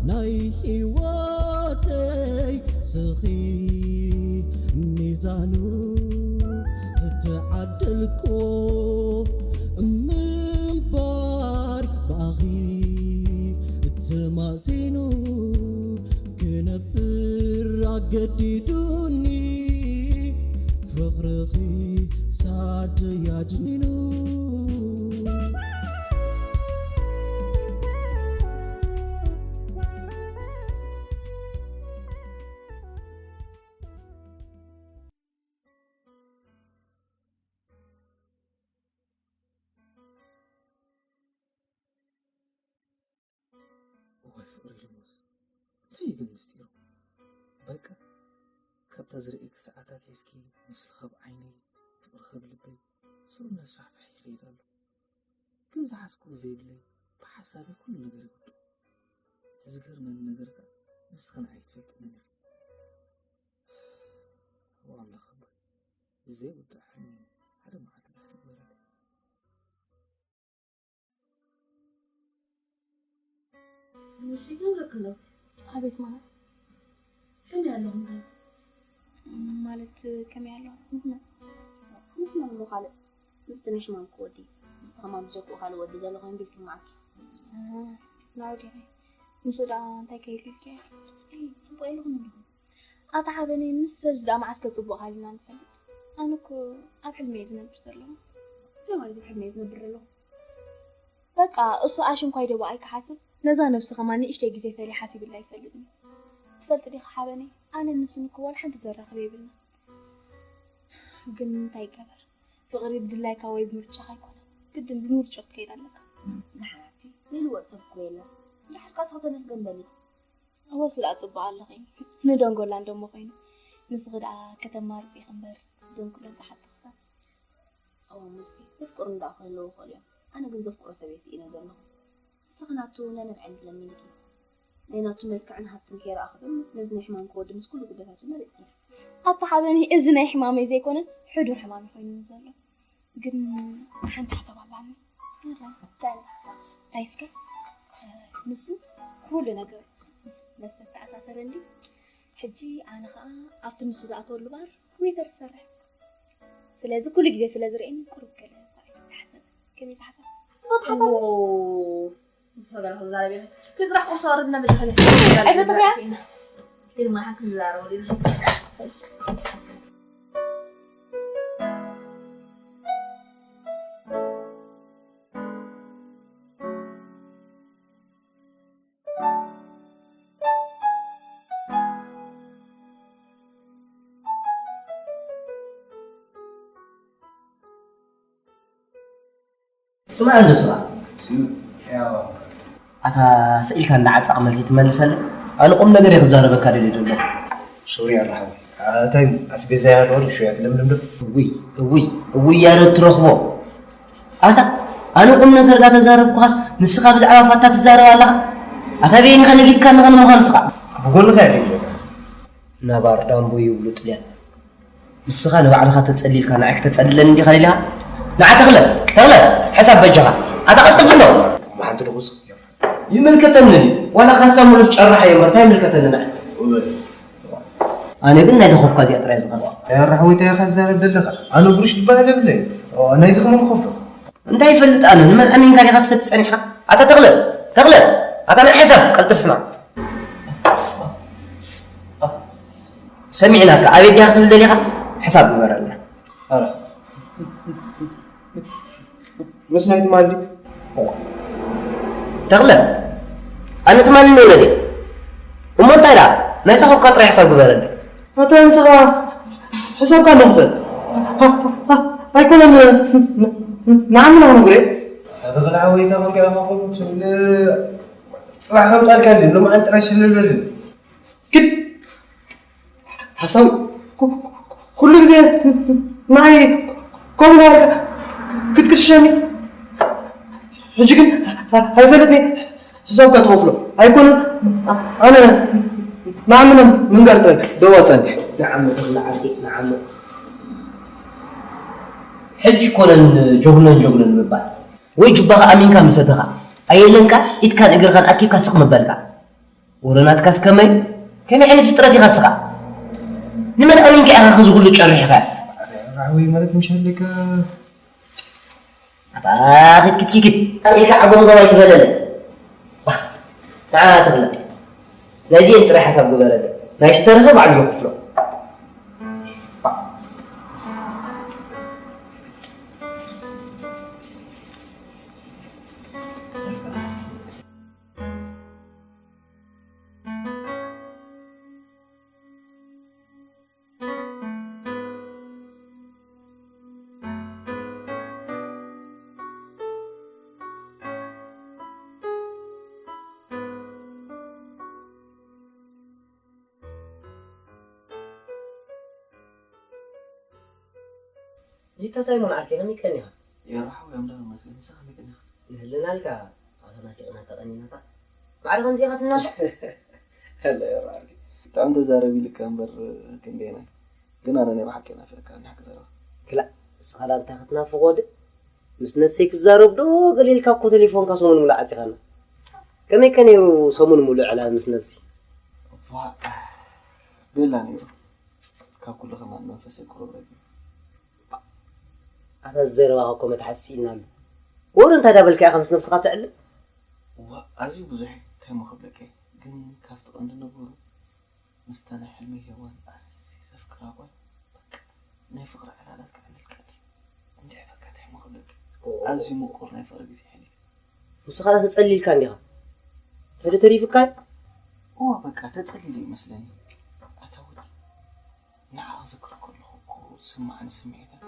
ናይ ህይወተይ ስኺ ሚዛኑ ዝተዓደልኮ ምንባር ብኣኺ ተማዚኑ ክነብር ኣገዲዱኒ ፍቕርኺ ሳደይ ኣድኒኑ። እዋይ ፍቕሪ ልሙስ፣ እንታይ እዩ ግን ምስጢሩ? በቃ ካብታ ዝርእየኪ ሰዓታት ሒዝኪ፣ ምስልኺ ኣብ ዓይነይ፣ ፍቕርኺ ኣብ ልበይ ሱር እናስፋሕፍሐ ይኸይድ ኣሎ። ግን ዝሓዝክዎ ዘይብለይ፣ ብሓሳበይ ኩሉ ነገር ይውድቕ። እቲ ዝገርመኒ ነገር ከኣ ንስኺ ንዓይ ኣይትፈልጥንን ኢኺ። ኣምላኽ ኣቦይ፣ ዘይውዳእ ሕልሚ ሓደ መዓልቲ ክትግበረለይ። ምሽ ይነግረክሎ ኣቤት ማለት ከመይ ኣለኹም? ማለት ከመይ ኣሎ? ምስ መን? ምስ መን እሞ ካልእ? ምስቲ ናይ ሕማም ክወዲ ምስቲ ከማን ብጀክኡ ካልእ ወዲ ዘሎ ኮይኑ ዶ ይስምዓኪ? ናው ዲኺ? ምስኡ ደኣ እንታይ ከይሉ ኢልኪ? ኣይ ጽቡቕ ኢልኹም ኣለኹም። ኣታ ሓበነይ ምስ ሰብዚ ደኣ መዓስ ከ ጽቡቕ ሃሊና ንፈልጥ? ኣነ እኮ ኣብ ሕልሚ እየ ዝነብር ዘለኹ። እንታይ ማለት ኣብ ሕልሚ እየ ዝነብር ዘለኹ? በቃ እሱ ኣሽንኳይ ደባኣይ ክሓስብ ነዛ ነብሱ ከማን ንእሽተይ ግዜ ፈሊ ሓሲብላ ኣይፈልጥን። ትፈልጢ ዲኺ ሓበነይ ኣነ ንሱን እኮ ዋላ ሓንቲ ዘራኽብ የብልና። ግን እንታይ ይገበር ፍቕሪ ብድላይካ ወይ ብምርጫኻ ኣይኮነን ግድን ብምርጫ ክትከይድ ኣለካ። ንሓብቲ ዘይልወጥ ሰብ እኮ የለን። እንድሕር ከኣ እስኺ ተመስገን በሊ። እወ እሱ ደኣ ጽቡቕ ኣለኺ ንደንጎላ እንደሞ ኮይኑ ንስኺ ደኣ ከተማርጺ ኢኺ እምበር እዞም ኩሎም ዝሓትኺ ከ እዋ ሙስቲ ዘፍቅሩኒ ደኣ ክህልዉ ይኽእሉ እዮም። ኣነ ግን ዘፍቅሮ ሰብ እየ ስኢነ ዘለኹ። ንስኺ ናቱ ነንብዐ እንድለሚንኪ ዘይናቱ መልክዕን ሃብትን ከይረኣኹ ግን ነዚ ናይ ሕማም ክወዲ ምስ ኩሉ ጉዳታቱ መሪጽኒ። ኣታ ሓበኒ እዚ ናይ ሕማመይ ዘይኮነ ሕዱር ሕማም ኮይኑኒ ዘሎ። ግን ሓንቲ ሓሳብ ኣላኒ። እንታይ ዓይነት ሓሳብ? እንታይ እስከ ንሱ ኩሉ ነገሩ ምስ መስተ ተኣሳሰረ እንዲ ሕጂ ኣነ ከዓ ኣብቲ ንሱ ዝኣተወሉ ባር ዌተር ዝሰርሕ ስለዚ ኩሉ ግዜ ስለ ዝርእየኒ ቁሩብ ገለ ይሓሰብ። ከመይ ዝሓሰብ? ጽቡቅ ሓሳብ ነሽ። ንስኻ ገለ ክዛረብ ኢኻ። ክዝራሕ ቁርሲ ኣቕርብና መድሓኒ። ኣይፈተኽያ? ግን ማሓን ክዛረብ ኢሉ። ስማዕ እንዶ ስማዕ። ኣታ ስኢልካ እንዳዓጻቕ መልሲ ትመልሰለ? ኣነ ቁም ነገር እየ ክዛረበካ ደልየ ዘለኹ። ሶሪ ኣራሓዊ። ኣታይ ኣስቤዛ ያለው ሹያ ትለምልም ዶ? እውይ እውይ እውይ ያረ ትረኽቦ። ኣታ ኣነ ቁም ነገር ዳተዛረብኩኻስ ንስኻ ብዛዕባ ፋታ ትዛረብ ኣለኻ? ኣታ በየኒኻ ለጊብካ ንኸን ምዃን ንስኻ? ብጎንኻ እየ ለጊበካ። ነባር ዳምቦ ይብሉ ጥልያን። ንስኻ ንባዕልኻ ተጸሊልካ ንዓይ ክተጸልለኒ እንዲኻ ኢልካ? ንዓ ተኽለ፣ ተኽለ፣ ሕሳብ በጃኻ። ኣታ ቀልጥፍ እንዶ። ብሓንቲ ድኹስ። ይምልከተኒ ድዩ? ዋላ ካሳ ሙሉስ ጨራሓ እየ እምበር እንታይ ይምልከተኒ ንዓይ? ኣነ ግን ናይዛ ኮካ እዚኣ ጥራይ ዝቐርባ። ኣያ ራሕወይታ ኢኻ ትዛረብ ዘለኻ? ኣነ ብሩሽ ድባል የብለይ። ናይዚ ከመን ክኸፍሎ? እንታይ ይፈልጥ ኣነ? ንመን ኣሚንካ ዲኻ ትሰቲ ጸኒሕካ? ኣታ ተኽለ፣ ተኽለ፣ ኣታ ናይ ሕሳብ ቀልጥፍና። ሰሚዕናካ ኣቤት ዲኻ ክትብል ደሊኻ? ሕሳብ ግበረልና። ኣረ ምስ ናይ ትማሊ ተኽለ ኣነ ትማሊ ነውረደ እሞ እንታይ ደኣ ናይ ጻኸካ ጥራይ ሕሳብ ግበረኒ። ኣታ ንስኻ ሕሳብካ እንዶ ክፈል ኣይኮነን ንዓምና ክነግሬ ኣታ ተኽለ ሓወይታ ከምከ ኢኻ ከምት ጽባሕ ከምጻልካ ሎማዓንቲ ጥራይ ሽልል በልኒ። ግን ሓሳብ ኩሉ ግዜ ንዓይ ከምኡ ገይርካ ክትክስሸኒ ሕጂ ግን ኣይፈልጥኒ ሕሳብካ ትኸፍሎ ኣይኮነን ኣነ ንዓምነ ምንጋር ጥራይ ደዋፀኒ ንዓመ ተኽለ ዓርኪ ንዓመ ሕጂ ኮነን ጀጉነን ጀጉነን ምባል ወይ ጁባኻ ኣሚንካ ምሰተኻ ኣየለንካ ኢድካን እግርኻን ኣኪብካ ስቕ ምበልካ ወረ ናትካስ ከመይ? ከመይ ዓይነት ፍጥረት ኢኻ እስኻ? ንመን ኣሚንካ ኢኻ እዚ ኩሉ ጨሪሕኻ? ራህዊ ማለት ምሽ ኣለካ። ኣታ ኪድ ኪድ ኪድ ኪድ። ኢልካ ዓጎምጎም ኣይትበለለ። ዋ፣ ንዓ ተኽለ። ናይዚኤን ጥራይ ሓሳብ ግበረለ። ናይ ዝተረፈ ባዕሉ ይኽፍሎ። ይታ ሳይሞን ዓርከይ ከመይ ቀኒኻ? የራሓው ያምዳ መስገን ንስኻ ከመይ ቀኒኻ? ንህልናልካ ኣታ ናፊቕና ተቐኒናታ። ማዕረ ከምዚ ኢኻ ትናፋቕ? ሄሎ የራሓው። ብጣዕሚ ተዛረቢ ኢልካ እምበር ክንደየናይ። ግን ኣነ ናይ ብሓቂ ናፊቕካ ንሓቂ ዘረባ። ክላእ ንስኻ ዳ እንታይ ክትናፍቕ ወዲ? ምስ ነብሰይ ክዛረብ ዶ ገለ ኢልካ እኮ ቴሌፎንካ ሰሙን ሙሉእ ዓጺኻና። ከመይ ከ ነይሩ ሰሙን ሙሉእ ዕላል ምስ ነብሲ? ዋ፣ ቤላ ነይሩ። ካብ ኩሉ ከማን መንፈሰይ ቁሩብ ረጊ። ኣታ ዘረባኻ እኮ መትሓዚ ስኢንናሉ። ወረ እንታይ ዳበልካ ኢኻ ምስ ነብስኻ ትዕልል? ዋ፣ ኣዝዩ ብዙሕ እዩ። እንታይ እሞ ክብለካ እየ። ግን ካብቲ ቀንዲ ነገሩ ምስታ ናይ ሕልሚ ሄዋን ኣዝየ ዘፍቅራ ጓል በቃ ናይ ፍቕሪ ዕላላት ክዕልል ቀንዲ። እንድዒ በቃ እንታይ እሞ ክብለካ። ኦ። ኣዝዩ ምቁር ናይ ፍቕሪ ግዜ ሕሊፍ። ንስኻ ዳ ተጸሊልካ እንዲኻ? እንታይ ዶ ተሪፍካ? እዋ በቃ ተጸሊለ ይመስለኒ። ኣታ ወዲ፣ ንዓ ክዝክር ከለኹ እኮ ዝስምዓኒ ስምዒታት።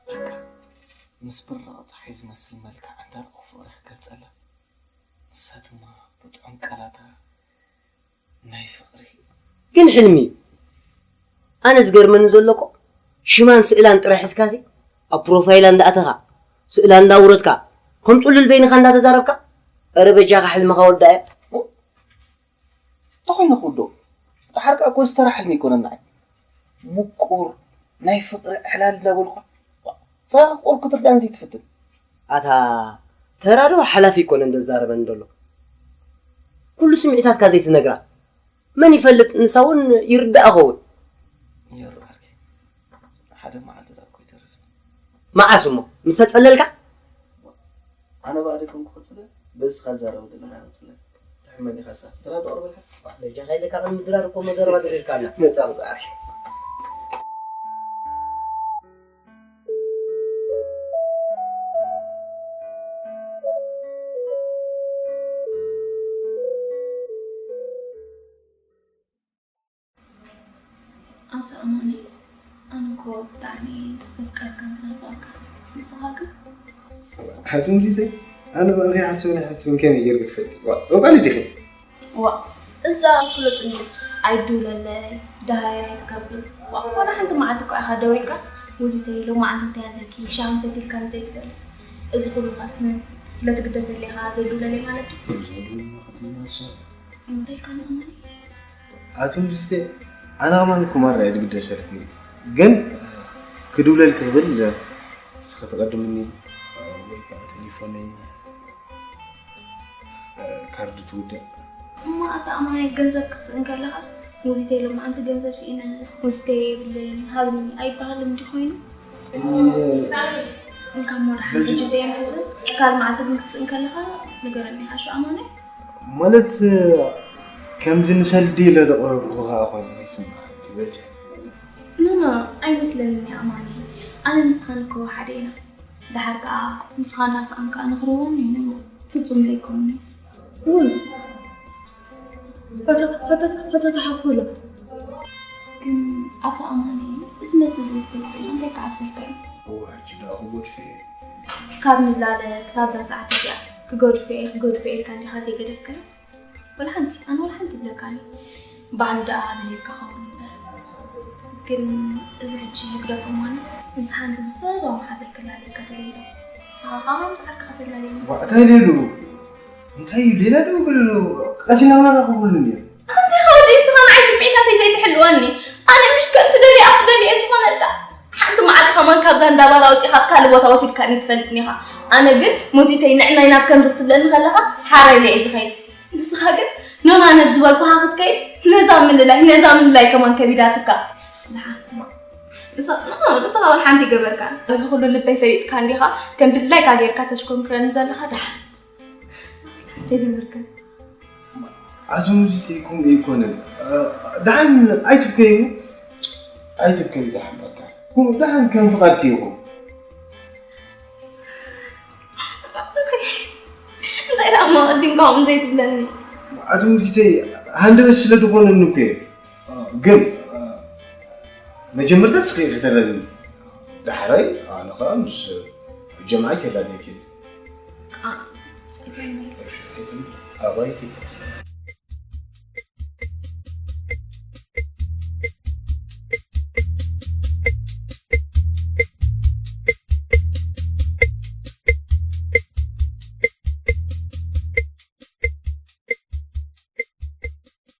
በቃ ምስ ብርቕ ጸሓይ ዝመስል መልክዕ እንዳርኣኹ ፍቕረይ ክገልጸላ፣ ንሳ ድማ ብጥዑም ቃላታ ናይ ፍቕሪ። ግን ሕልሚ እዩ። ኣነ ዝገርመኒ ዘሎ እኮ ሽማን ስእላን ጥራይ ሒዝካሲ ኣብ ፕሮፋይላ እንዳኣተኻ ስእላ እንዳውረድካ ከም ጽሉል በይንኻ እንዳተዛረብካ፣ ኧረ በጃኻ ሕልምኻ ወዳእዮ። እንታይ ኮይኑ ክውዶ? ደሓር ከኣ እኮ ዝተራ ሕልሚ ኣይኮነን ንዓይ። ምቁር ናይ ፍቕሪ ዕላል እንዳበልኳ፣ ንስኻ ቁሩብ ክትርዳእኒ ዘይትፍትን። ኣታ ተራ ዶ ሓላፊ ኣይኮነን ዘዛረበኒ ዘሎ? ኩሉ ስምዒታትካ ዘይትነግራ። መን ይፈልጥ ንሳ እውን ይርዳእ ኸውን። የሩ ዓርከይ፣ ሓደ መዓልቲ ደኣ እኮ ይተርፍ። መዓስ እሞ? ምስ ተጸለልካ? ኣነ ብኣደ ኮንኩ ክጽለ፣ በዚ ዝዛረብ ዘለኻ ክጽለ። ትሕመኒ ኢኻ ንስኻ። ድራር ዶ ቀርበልካ? በጃኻ ኢለካ ቅድሚ ድራር እኮ መዘረባ ድሪርካና። መጻ መጻ ዓርከይ። ኣንታ ኣማኒ፣ ኣነ እኮ ብጣዕሚ ዘፍቅረካን ዝናፍቐካ። ንስኻ ግን? ሓንቲ ሙዚተይ፣ ኣነ ብኣኺ ሓስብን ኣይሓስብን ከመይ ጌርኪ ትፈልጢ? ዋ፣ ጠንቋሊ ዲኺ? ዋ፣ እዛ ፍለጡኒ፣ ኣይትደውለለይ፣ ደሃየን ኣይትገብር። ዋ፣ ዋላ ሓንቲ መዓልቲ እኮ ኢኻ ደዊልካስ፣ ሙዚተይ፣ ሎማዓንቲ እንታይ ኣለኪ? ሻሂ ሰቲልካኒ ዘይትፈልጥ። እዚ ኩሉ ኸ፣ እም፣ ስለ ትግደሰለይ ኢኻ ዘይትድውለለይ ማለት ድዩ? እንታይ ኢልካኒ ኣማኒ? ኣቱም ድስቴ፣ ኣነ ከማን እኮ ማራ እየ ዝግደሰልኪ። ግን ክድውለልኪ ክብል ንስኺ ትቐድምኒ ወይ ከዓ ቴሌፎነይ ካርድ ትውዳእ። እሞ ኣታ ኣማኒ ገንዘብ ክስእን ከለኻስ ሙዚተይ ሎማዓንቲ ገንዘብ ስኢነ ሙዚተይ የብለይን ሃብኒ ኣይበሃልን ድዩ ኮይኑ? እንካ እሞ ንሓንቲ በዚ ግዜ ሕዝን ካልእ መዓልቲ ግን ክትስእን ከለኻ ንገረኒ ኢኻ ሹ ኣማኒ? ማለት ከምዚ ንሰልዲ ኢለ ዘቕረብኩ ከኣ ኮይኑ ይስምዓኒ በጃ። ኖ ኖ ኣይመስለንን እዩ ኣማኒ። ኣነ ንስኻን እኮ ሓደ ኢና። ደሓር ከኣ ንስኻ እናሰኣንካ ኣነ ክረውን እዩ ፍጹም ዘይኮኑን እዩ። ውይ ኣታ ኣታ ኣታ ተሓኮላ። ግን ኣታ ኣማኒ እዚ መስተ ዘይትገድፎ ኢኻ እንታይ ክዓብሰልካ እዩ? እወ ሕጂ ደኣ ክገድፎ እየ። ካብ ንላለ ክሳብ እዛ ሰዓት እዚኣ ክገድፎ እየ ክገድፎ እየ ኢልካ እንዲኻ ዘይገደፍካዮ? ወላ ሓንቲ ኣነ ወላ ሓንቲ ይብለካኒ ባዕሉ ደኣ በሊልካ ኸውን እምበር። ግን እዚ ሕጂ ህግደፎ እማኒ ምስ ሓንቲ ዝፈትዋ መሓዘይ ክላለየካ ተለይዶ ንስኻ ከዓ ምስ ዓርክኻ ተላለየኒ። ዋ እንታይ ሌሉ እንታይ እዩ ሌላ ደው በልሉ ቀሲና ምናና ክብሉ እንዲዮ። ኣንተ ወዲ ንስኻ ንዓይ ስምዒታተይ ዘይትሕልወኒ ካብዛ እንዳ ባር ኣውፂኻ ኣብ ካልእ ቦታ ወሲድካኒ ትፈልጥኒ ኢኻ። ኣነ ግን ሙዚተይ ንዕናይ ናብ ከምዚ ክትብለኒ ከለኻ ሓራይ ኢለ እየ ዝኸይድ። ንስኻ ግን ኖና ነብ ዝበልኩኻ ክትከይድ ነዛ ምልላይ ነዛ ምልላይ ከማን ከቢዳትካ። ደሓን ንስኻ እውን ሓንቲ ይገበርካ። እዚ ኩሉ ልበይ ፈሊጥካ እንዲኻ ከም ድላይካ ጌርካ ተሽኮንክረኒ ዘለኻ። ደሓን ሓንቲ ይገበርካ። ኣቶ ሙዚተይ ከምኡ ኣይኮነን። ደሓን ኣይትብከዩ ኣይትብከዩ ደሓን በቃ። ደሓን ከም ፍቓድኪ ይኹን። እንታይ ደኣ እሞ ኣቐዲምካ ከምኡ ዘይትብለኒ? ኣቲ ሙዚተይ ሃንደበት ስለ ዝኾነኒ እኮ እየ። ግን መጀመርታ ንስኺ ኢኺ ተረድኒ። ዳሕራይ ኣነ ኸኣ ምስ ጀምዓይ ከላልየኪ እየ። ኣባይቲ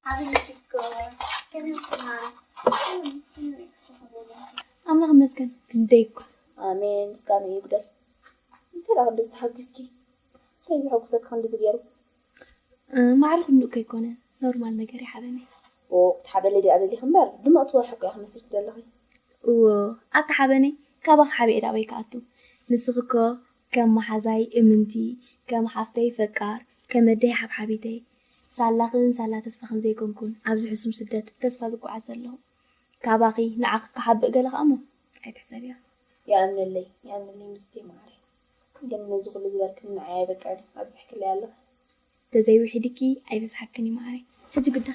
ሓበን ሽኮር ከመይ ውስጥና ኣምላኽ ይመስገን ክንደይ እኳ ኣሜን ምስጋና ይጉደል እንታይ ደኣ ክንድዚ ተሓጒስኪ እንታይ እዩ ዘሐጉሰኪ ክንድዚ ገይሩ ማዕረ ኩሉ እኮ ኣይኮነ ኖርማል ነገር እዩ ሓበነይ ክትሓበለይ ድኣ ደሊኺ እምበር ድምቕቲ ወርሒ እኮ ኢኺ መሲልኪ ዘለኺ እዎ ኣታ ሓበነይ ካባኺ ሓቢኤ ደኣ ኣበይ ክኣቱ ንስኺ እኮ ከም መሓዛይ እምንቲ ከም ሓፍተይ ፈቃር ከም ኣደይ ሓብሓቢተይ ሳላኽን ሳላ ተስፋኽን ዘይኮንኩን ኣብዚ ሕሱም ስደት ብተስፋ ዝጓዓዝ ዘለኹ። ካባኺ ንዓኺ ክሓብእ ገለ ኸኣ እሞ ኣይትሕሰብዮ። የቐንየለይ የቐንየለይ ምስትይ መዓረይ። ግን ነዚ ኹሉ ዝበልክኒ ንዓይ ኣይበቅዕን ኣብዚሕክለይ ኣለኺ። ተዘይውሒድኪ ኣይበዝሓክን እዩ መዓረይ። ሕጂ ግዳ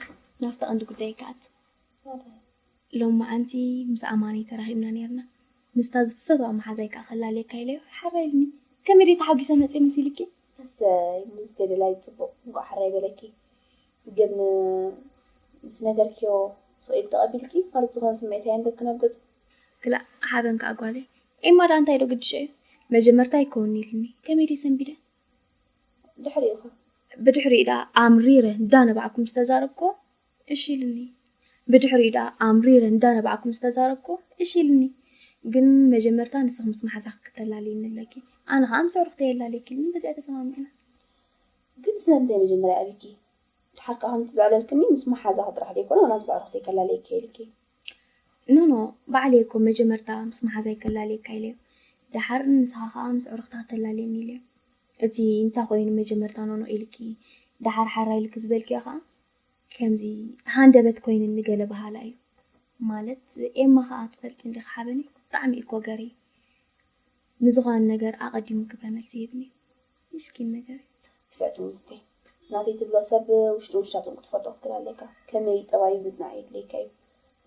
ናብቲ ቀንዲ ጉዳይ ክኣቱ። ሎማዓንቲ ምስ ኣማነይ ተራኺብና ኔርና። ምስታ ዝፈትዋ መሓዛይ ከኣ ከላልየካ ኢለዮ ሓራይ ኢሉኒ። ከመይ ድየ ተሓጒሰ መጽየ መሲልኪ? ኣሰይ ሙዝተይ ደላይ ጽቡቕ እንቋዕ ሕራይ በለኪ። ግን ምስ ነገርክዮ ስቕ ኢሉ ተቐቢልኪ ማለት ዝኾነ ስምዒት ኣየንበብክን ኣብ ገጹ? ክላእ ሓበን ከኣ ጓለይ። ኤማ ደኣ እንታይ ዶ ግድሾ እዩ? መጀመርታ ኣይከውንን ኢሉኒ። ከመይ ድየ ሰንቢደ? ድሕሪኡ ኸ? ብድሕሪኡ ደኣ ኣምሪረ እንዳነባዕኩ ምስ ተዛረብክዎ እሺ ኢልኒ። ብድሕሪኡ ደኣ ኣምሪረ እንዳነባዕኩ ምስ ተዛረብክዎ እሺ ኢልኒ። ግን መጀመርታ ንስኺ ምስ መሓዛኺ ክተላልይኒ ኣለኪ። ኣነ ኸኣ ምስ ኣዕሩኽተይ የላልየኪ ኢልኒ። በዚኣ ተሰማሚዕና። ግን ስለምንታይ መጀመርያ ኣቢኪ? ደሓር ከኣ ከምቲ ዘዕለልክኒ ምስ መሓዛኺ ጥራሕ ደይኮነ ዋላ ምስ ኣዕሩኽተይ ከላልየኪ እየ ኢልኪ። ኖኖ ባዕለይ እኮ መጀመርታ ምስ መሓዛይ ከላልየካ ኢለዮ። ደሓር ንስኻ ኸኣ ምስ ኣዕሩኽትኻ ተላልየኒ ኢለዮም። እቲ እንታይ ኮይኑ መጀመርታ ኖኖ ኢልኪ ደሓር ሓራይ ኢልኪ ዝበልክዮ ኸኣ ከምዚ ሃንደበት ኮይንኒ ገለ በሃላይ እዩ። ማለት ኤማ ኸኣ ትፈልጢ እንዲኺ ሓበነይ ብጣዕሚ እዩ እኮ ገርይ። ንዝኾነ ነገር ኣቐዲሙ ግብረ መልሲ ይህብኒ እዩ። ምስኪን ነገር እዩ። ንፍዕቲ ሙዝተይ፣ ናተይ ትብሎ ሰብ ውሽጡ ውሻጡን ክትፈልጦ ክትክእል ኣለካ። ከመይ ጠባዩ ምጽናዕ የድልየካ እዩ።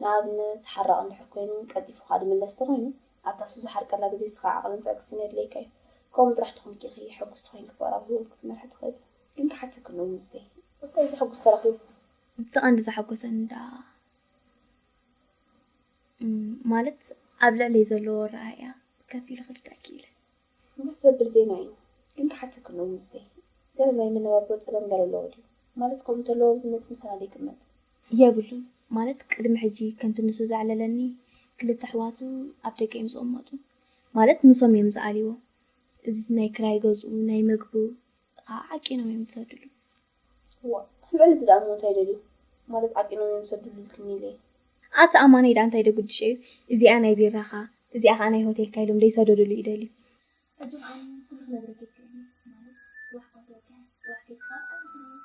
ንኣብነት፣ ሓራቕ እንድሕር ኮይኑ ቀልጢፉ ከኣ ድምለስ ተኾይኑ፣ ኣብታ እሱ ዝሓርቀላ ግዜ ንስኻ ዓቕልን ትዕግስትን የድልየካ እዩ። ከምኡ ጥራሕ ተኾንኪ ኢኺ ሕጉስቲ ኮይንኪ ፍቕራዊ ህይወት ክትመርሒ ትኽእሊ። ግን ክሓተኪ እንሆ ሙዝተይ፣ እንታይ ዘሐጉስ ተረኺቡ? እቲ ቀንዲ ዘሐጎሰኒ ደኣ ማለት ኣብ ልዕለይ ዘለዎ ኣረኣእያ ከፊሉ ክርዳእ ክኢለ። ደስ ዘብል ዜና እዩ። ግን ክሓተኪ እንሆ ሙዝተይ፣ ገለ ናይ መነባብሮ ጸገም ገለ ኣለዎ ድዩ? ማለት ከምኡ እንተለዎ ዝመጽእ ምሳና ዘይግመት። የብሉን። ማለት ቅድሚ ሕጂ ከምቲ ንሱ ዘዕለለኒ ክልተ ኣሕዋቱ ኣብ ደገ እዮም ዝቕመጡ። ማለት ንሶም እዮም ዝኣልይዎ። እዚ ናይ ክራይ ገዝኡ፣ ናይ መግቡ ከዓ ዓቂኖም እዮም ዝሰድሉ። እዋ ልዕሊ እዚ ደኣ እሞ እንታይ ደልዩ? ማለት ዓቂኖም እዮም ዝሰድሉ ኢልክኒ ኢለ እየ። ኣቲ ኣማነይ ደኣ እንታይ ዶ ጉድሽ እዩ? እዚኣ ናይ ቢራኻ፣ እዚኣ ከዓ ናይ ሆቴልካ ኢሎም ደይሰደዱሉ እዩ ደልዩ። ሕጂ ከዓ ኩሉ ክነግረኪ ይክእል እየ። ማለት ጽባሕ እኳ ተወኪዐ፣ ጽባሕ ከይትካ ኣይትክእልን።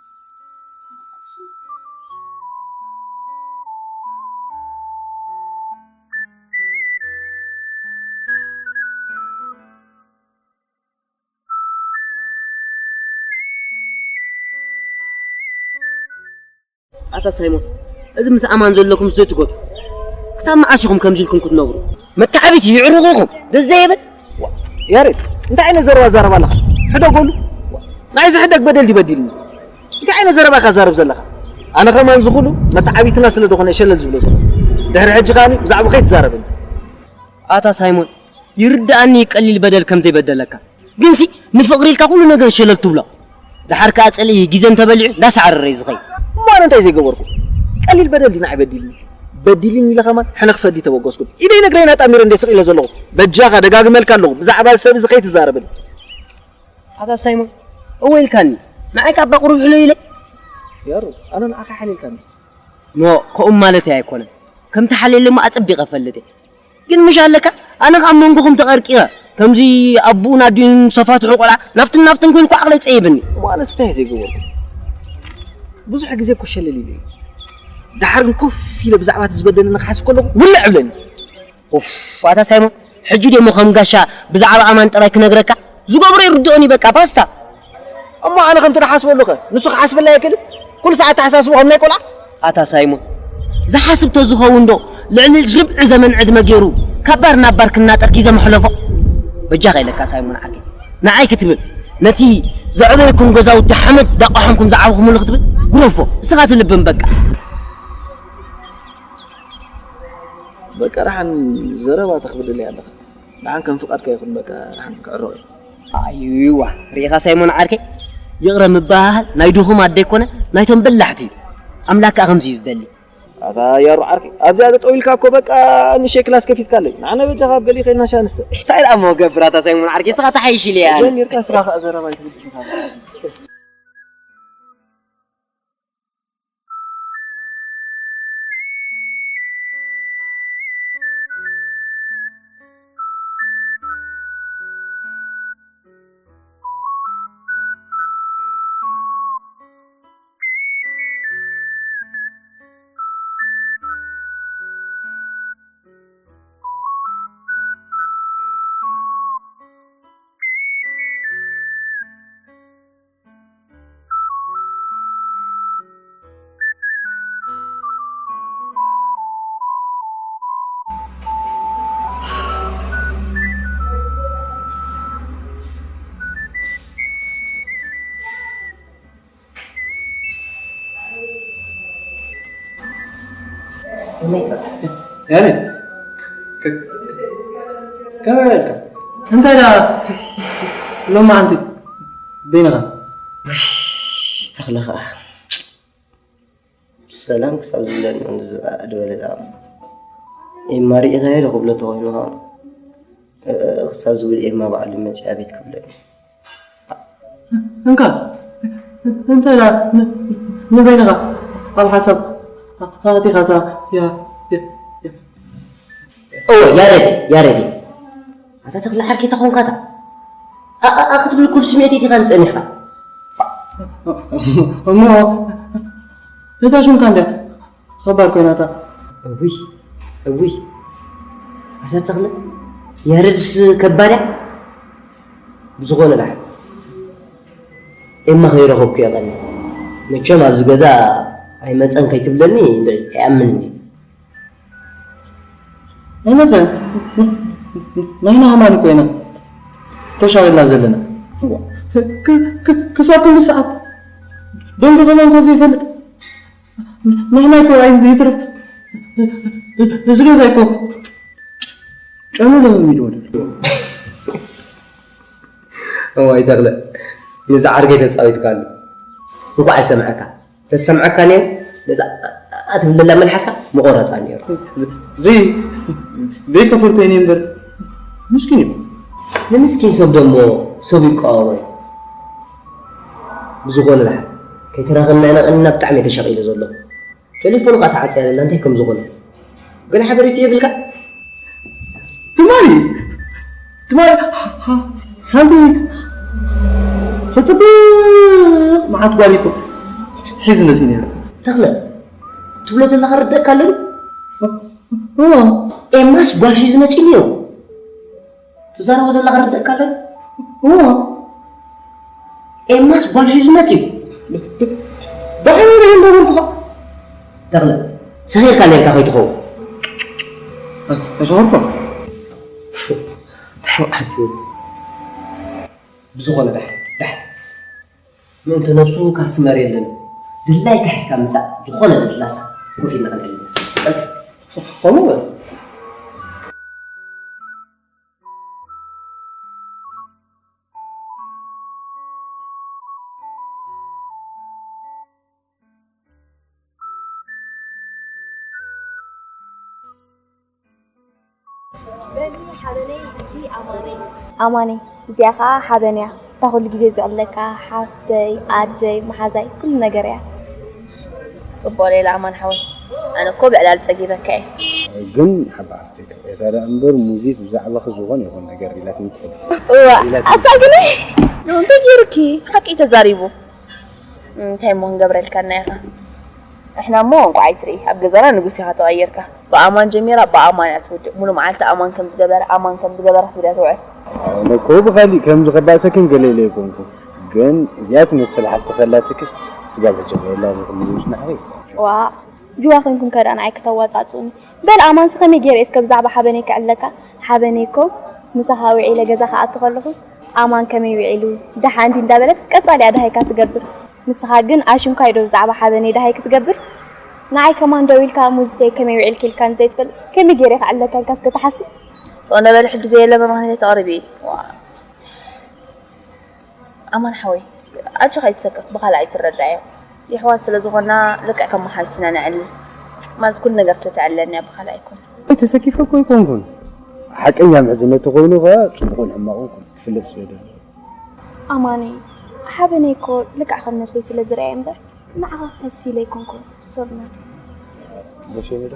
ኣታ ሳይሞን፣ እዚ ምስ ኣማን ዘለኩም ዘይትገቱ ክሳብ መዓስ ኢኹም ከምዚ ኢልኩም ክትነብሩ? መተዓቢቲ ይዕርቑ ኢኹም። ደስ ዘይብል። ያሬድ፣ እንታይ ዓይነት ዘረባ ዛረብ ኣለኻ? ሕደጎሉ። ናይ ዝሕደግ በደል ድዩ በዲልኒ? እንታይ ዓይነት ዘረባ ኢኻ ዛረብ ዘለኻ? ኣነ ከማን ዝኹሉ መተዓቢትና ስለ ዝኾነ ሸለል ዝብሎ ዘሎ። ድሕሪ ሕጂ ከኣ ብዛዕባ ከይትዛረበኒ። ኣታ ሳይሞን፣ ይርድኣኒ ቀሊል በደል ከም ዘይበደለካ። ግንሲ ንፍቕሪ ኢልካ ኩሉ ነገር ሸለል ትብሎ። ደሓር ከኣ ጽልኢ ግዜ እንተበሊዑ እንዳሰዓረረ እዩ ዝኸይድ። እሞ ኣነ እንታይ ዘይገበርኩ? ቀሊል በደል ድዩ ንዓይ በዲልኒ? በዲልኒ ኢለ ከማን ሕነ ክፈዲ ተበገስኩ። ኢደይ ነግረይን ኣጣሚረ እንደ ስቕ ኢለ ዘለኹ። በጃኻ ደጋግመልካ ኣለኹ። ብዛዕባ ሰብ እዚ ከይትዛረበኒ። ኣታ ሳይሞን፣ እወ ኢልካኒ። ንዓይ ካብ ቁሩብ ሕሎ ኢለ። ያሩ፣ ኣነ ንዓኻ ሓሊልካኒ። ኖ፣ ከምኡ ማለተይ ኣይኮነን። ከምቲ ሓልየለይ እሞ ኣጸቢቐ እፈልጥ እየ። ግን ምሽ ኣለካ፣ ኣነ ከኣ ኣብ መንጎኹም ተቐርቂረ። ከምዚ ኣቦኡን ኣዲኡን ዝሰፋትሑ ቆልዓ ናፍትን ናፍትን ኮይኑ እኮ ዓቕለይ ጸይብኒ። እሞ ኣነስ እንታይ እየ ዘይገበርኩ? ብዙሕ ግዜ እኮ ሸለል ኢለ እየ። ደሓር ግን ኮፍ ኢለ ብዛዕባ እቲ ዝበደለኒ ክሓስብ ከለኹ ውልዕ እብለኒ። ኡፍ፣ ኣታ ሳይሞን፣ ሕጂ ደሞ ከም ጋሻ ብዛዕባ ኣማን ጥራይ ክነግረካ? ዝገብሮ ይርድኦኒ በቃ፣ ባስታ። እሞ ኣነ ከምቲ ድሓስበሉ ከ ንሱ ክሓስበላ ኣይክእልን? ኩሉ ሰዓት ተሓሳስቡ ከም ናይ ቆልዓ? ኣታ ሳይሞን፣ ዝሓስብ ተዝኸውን ዶ ልዕሊ ርብዒ ዘመን ዕድመ ገይሩ ካብ ባር ናብ ባር ክናጠር ግዜ መሕለፎ? በጃኻ ኢለካ ሳይሞን ዓርከይ፣ ንዓይ ክትብል ነቲ ዘዕበየኩም ገዛውቲ ሓመድ ዳቋሖምኩም ዝዓብኹምሉ ክትብል ግረፎ፣ እስኻ ትልብም በቃ። በቃ ደሓን ዘረባ ተኽብደለይ ኣለኻ። ደሓን ከም ፍቓድካ ይኹን፣ በቃ ደሓን ክዕረቕ እዩ። ኣይዋ፣ ርኢኻ ሳይሞን ዓርከይ፣ ይቕረ ምብሃሃል ናይ ድኹም ኣደ ኣይኮነ፣ ናይቶም በላሕቲ እዩ። ኣምላኽ ከኣ ከምዚ እዩ ዝደሊ። ኣታ ያሩ ዓርከይ፣ ኣብዚኣ ጠጠው ኢልካ እኮ በቃ ንእሽተይ ክላስ ከፊትካለይ። ንዓና በጃኻ ኣብ ገሊኡ ከይድና ሻሂ ንስተ። እንታይ ደኣ እሞ ገብር ኣታ ሳይሞን ዓርከይ፣ እስኻ ተሓይሽ ኢለ እየ ኣነ። ጀሚርካ እስኻ ከኣ ዘረባ ኣይትብድል ኢኻ። ያሬድ፣ ከ-፣ ከመይ በልካ? እንታይ ደኣ ሎማዓንቲ በይንኻ? ውይ፣ ተኽለ ኸኣ ሰላም ክሳብ ዝብለኒ እንድዚ ኣድበለ ደኣ። ኤማ ርኢኻዮ ዶ ክብሎ ተኾይኑ ኸኣ፣ እ-፣ እ-፣ ክሳብ ዝብል ኤማ ባዕሉ መጺኡ ኣቤት ክብለኒ። እንካ፣ እንታይ ደኣ ን-፣ ንበይንኻ ኣብ ሓሳብ ኣቲኻታ ያ-፣ ያ-፣ ያ-፣ እወ፣ ያሬድ፣ ያሬድ። ኣታ ተኽለ ዓርከይ ተኾንካ እታ። ኣ-፣ ኣ-፣ ኣ-፣ ክትብል እኮ ብስምዒት ኢኻ ጸኒሕካ። እሞ እታ ሽምካ እንድያ ኸባድ ኮይና እታ። እውይ፣ እውይ። ኣታ ተኽለ፣ ያሬድስ ከባድ እያ። ብዝኾነ ደሓን ኤማ ከይረኸብኩ እየ ቀንየ። መቸም ኣብዚ ገዛ ኣይመጸን ከይትብለኒ እንድዒ ኣይኣምንን እየ። ኣይመጸን። ናይና ኣማን እኮ ኢና ተሻቒልና ዘለና። ክ-፣ ክ-፣ ክሳብ ክንዲ ሰዓት ደንጉ ከማን እኮ ዘይፈልጥ። ንሕና እኮ ኣይ-፣ ይትረፍ እዚ ገዛ እኮ ጨኑ ለሚድዎ ደሎ። እዋይ ተኽለ፣ ንዛ ዓርከይ ተጻዊትካሉ። እንኳዕ ኣይሰምዐካ። ተሰምዐካ ነይሩ፣ ነዛ ኣትብለላ መልሓሳ ምቆረጻ ነይሩ። ዘይ-፣ ዘይከፈልኩ እየ እምበር ምስኪን እዩ። ንምስኪን ሰብ ደሞ ሰብ ይቃወሞ እዩ። ብዝኾነ ደሓን ከይተራኸብና ኢና ቀኒና፣ ብጣዕሚ እየ ተሻቒለ ዘለኹ። ቴሌፎኑ ከኣ ተዓጽያ ዘላ እንታይ ከም ዝኾነ ገለ ሓበሬታ የብልካ? ትማሊ፣ ትማሊ ሓንቲ ጽብቕ መዓት ጓል እኮ ሒዙ መጺኡ ነይሩ። ተኽለ፣ ትብሎ ዘለኻ ርደእካ ኣለኒ? እዎ። ኤማስ ጓል ሒዙ መጺኡ ነይሩ? ትዛረቦ ዘለኻ ርደእካ ኣለኒ? እዎ። ኤማስ ጓል ሒዙ መጺኡ? ብዓይነይ ርኤ እንዳበልኩኻ። ተኽለ፣ ሰኺርካ ኔርካ ከይትኸውን። ኣይሰኸርኩን። እንታይ መዓት እዩ? ብዝኾነ ዳሕ፣ ዳሕ። ምእንቲ ነብሱ ካስትመር የለን። ድላይካ ሒዝካ ምጻእ፣ ዝኾነ ለስላሳ ኮፍ ኢልና ክንዕልል። ቀልጥፍ። ከምኡ በል። በሊ ሓበነይ፣ እዚ ኣማነይ። ኣማነይ፣ እዚኣ ኸዓ ሓበን እያ። እታ ኩሉ ግዜ ዝዕለካ ሓፍተይ፣ ኣደይ፣ መሓዛይ፣ ኩሉ ነገር እያ። ጽቡቕ ሌላ ኣማን ሓወይ፣ ኣነ እኮ ብዕላል ጸጊበካ እየ። ግን ሓባ ሓፍተይ፣ እታ ደኣ እምበር ሙዚት ብዛዕባኺ ዝኾነ ይኹን ነገር ኢላትኒ ትፈልጥ። እዋ፣ ኢላትኒ ኣሳ ግን እንታይ ገይሩኪ? ሓቂ ተዛሪቡ። እንታይ እሞ ክንገብረልካ እና ኢኻ? ንሕና እሞ እንቋዕ ኣይትርኢ፣ ኣብ ገዛና ንጉስ ኢኻ ተቐይርካ። ብኣማን ጀሚራ ብኣማን እያ ትውድእ። ሙሉ መዓልቲ ኣማን ከም ዝገበረ፣ ኣማን ከም ዝገበረ ክትብል እያ ትውዕል። ኣነ እኮ ብኻሊእ ከምዚ ከባእሰክን ገለ ኢለ ኣይኮንኩ። ግን እዚኣ ትመስል ሓፍቲ ከላትኪ ስጋብ ሕጂ ከየላ ዝኽሉ ዝውስ ናሕሪ። ዋእ፣ ጅዋ ኮይንኩም ከ ደኣ ንዓይ ከተዋጻጽኡኒ? በል ኣማንስ ከመይ ገይረ እስከ ብዛዕባ ሓበነይ ክዕለካ? ሓበነይ እኮ ምሳኻ ውዒለ ገዛ ክኣቱ ከለኹ ኣማን ከመይ ውዒሉ? ደሓን ድዩ እንዳበለት ቀጻሊ እያ ደሃይካ ትገብር። ንስኻ ግን ኣሽንኳይ ዶ ብዛዕባ ሓበነይ ደሃይ ክትገብር? ንዓይ ከማን ደው ኢልካ ሙዚተይ ከመይ ውዒልኪ ኢልካኒ ዘይትፈልጥስ ከመይ ገይረ ክዕለካ ኢልካ እስከ ትሓስብ? ስቕ እንዳ በሊ ሕጂ ዘየለ መምሃኒ ተቕርቢ። ዋ። ኣማን ሓወይ፣ ኣጆኻ ኣይትሰከፍ፣ ብኻልእ ኣይትረዳዮ። የሕዋት ስለ ዝኾንና ልክዕ ከም መሓዙትና ነዕሊ። ማለት ኩሉ ነገር ስለ ተዕለልና እያ፣ ብኻልእ ኣይኮነን። ተሰኪፈ እኮ ኣይኮንኩን። ሓቀኛ ምሕዝነት ተኾይኑ ኸኣ ጽቡቕን ሕማቕን ኩሉ ክፍለጥ ስለ ደለዎ። ኣማነይ፣ ሓበነይ እኮ ልክዕ ከም ነብሰይ ስለ ዝረኣየ እምበር፣ ንዓኻ ክሕስ ኢለ ኣይኮንኩን። ሶሪ ናተይ። መሸ ይበለ?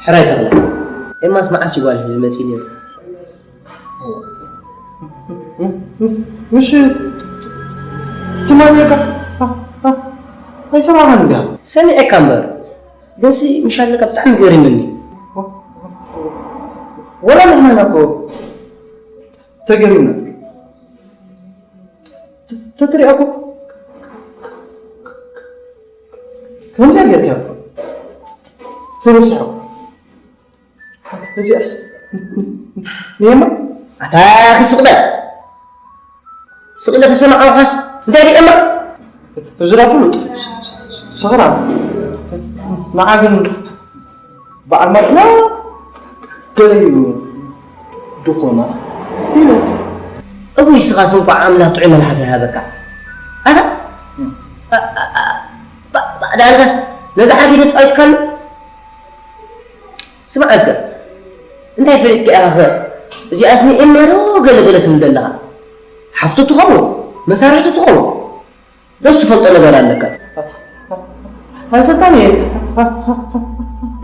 ሕራይ ተኽለ፣ ኤማስ መዓስ እዩ ጓል ሒዙ መፂኡ ነይሩ? ምሽ ትማሊ በቃ ኣይሰማዕካን እንዲያ? ሰሚዐካ እምበር፣ ግንሲ ምሽ ኣለካ ብጣዕሚ ገሪምኒ። ወላ ንሕና ኢና እኮ ተገሪምና። ተትሪኦ እኮ ከምዚኣ ጌርካ እኮ ተበሲሖ። እዚኣስ ንየማ ኣታ ክስቕበል ስቕለ ተሰማዕኻስ እንታይ ሪኦማ? እዚ ዳ ፍሉጥ ሰኽራም ንዓ ግን በዓል ማኪና ገለ እዩ ድኾና ኢሉ። እውይ ስኻስ እንኳዕ ኣምላኽ ጥዑይ መልሓስ ኣይሃበካ። ኣታ ዳልጋስ ነዛ ዓርኪ ተጻዊትካሉ? ስማዕ እስከ እንታይ ፈሊጥካ ኢኻ ኸ? እዚኣስ ንኤማ ዶ ገለ ገለ ትብል ዘለኻ? ሓፍቱ ትኸውን መሳርሕቱ ትኸውን። ደስ ትፈልጦ ነገር ኣለካ። ኣይፈልጣን እየ።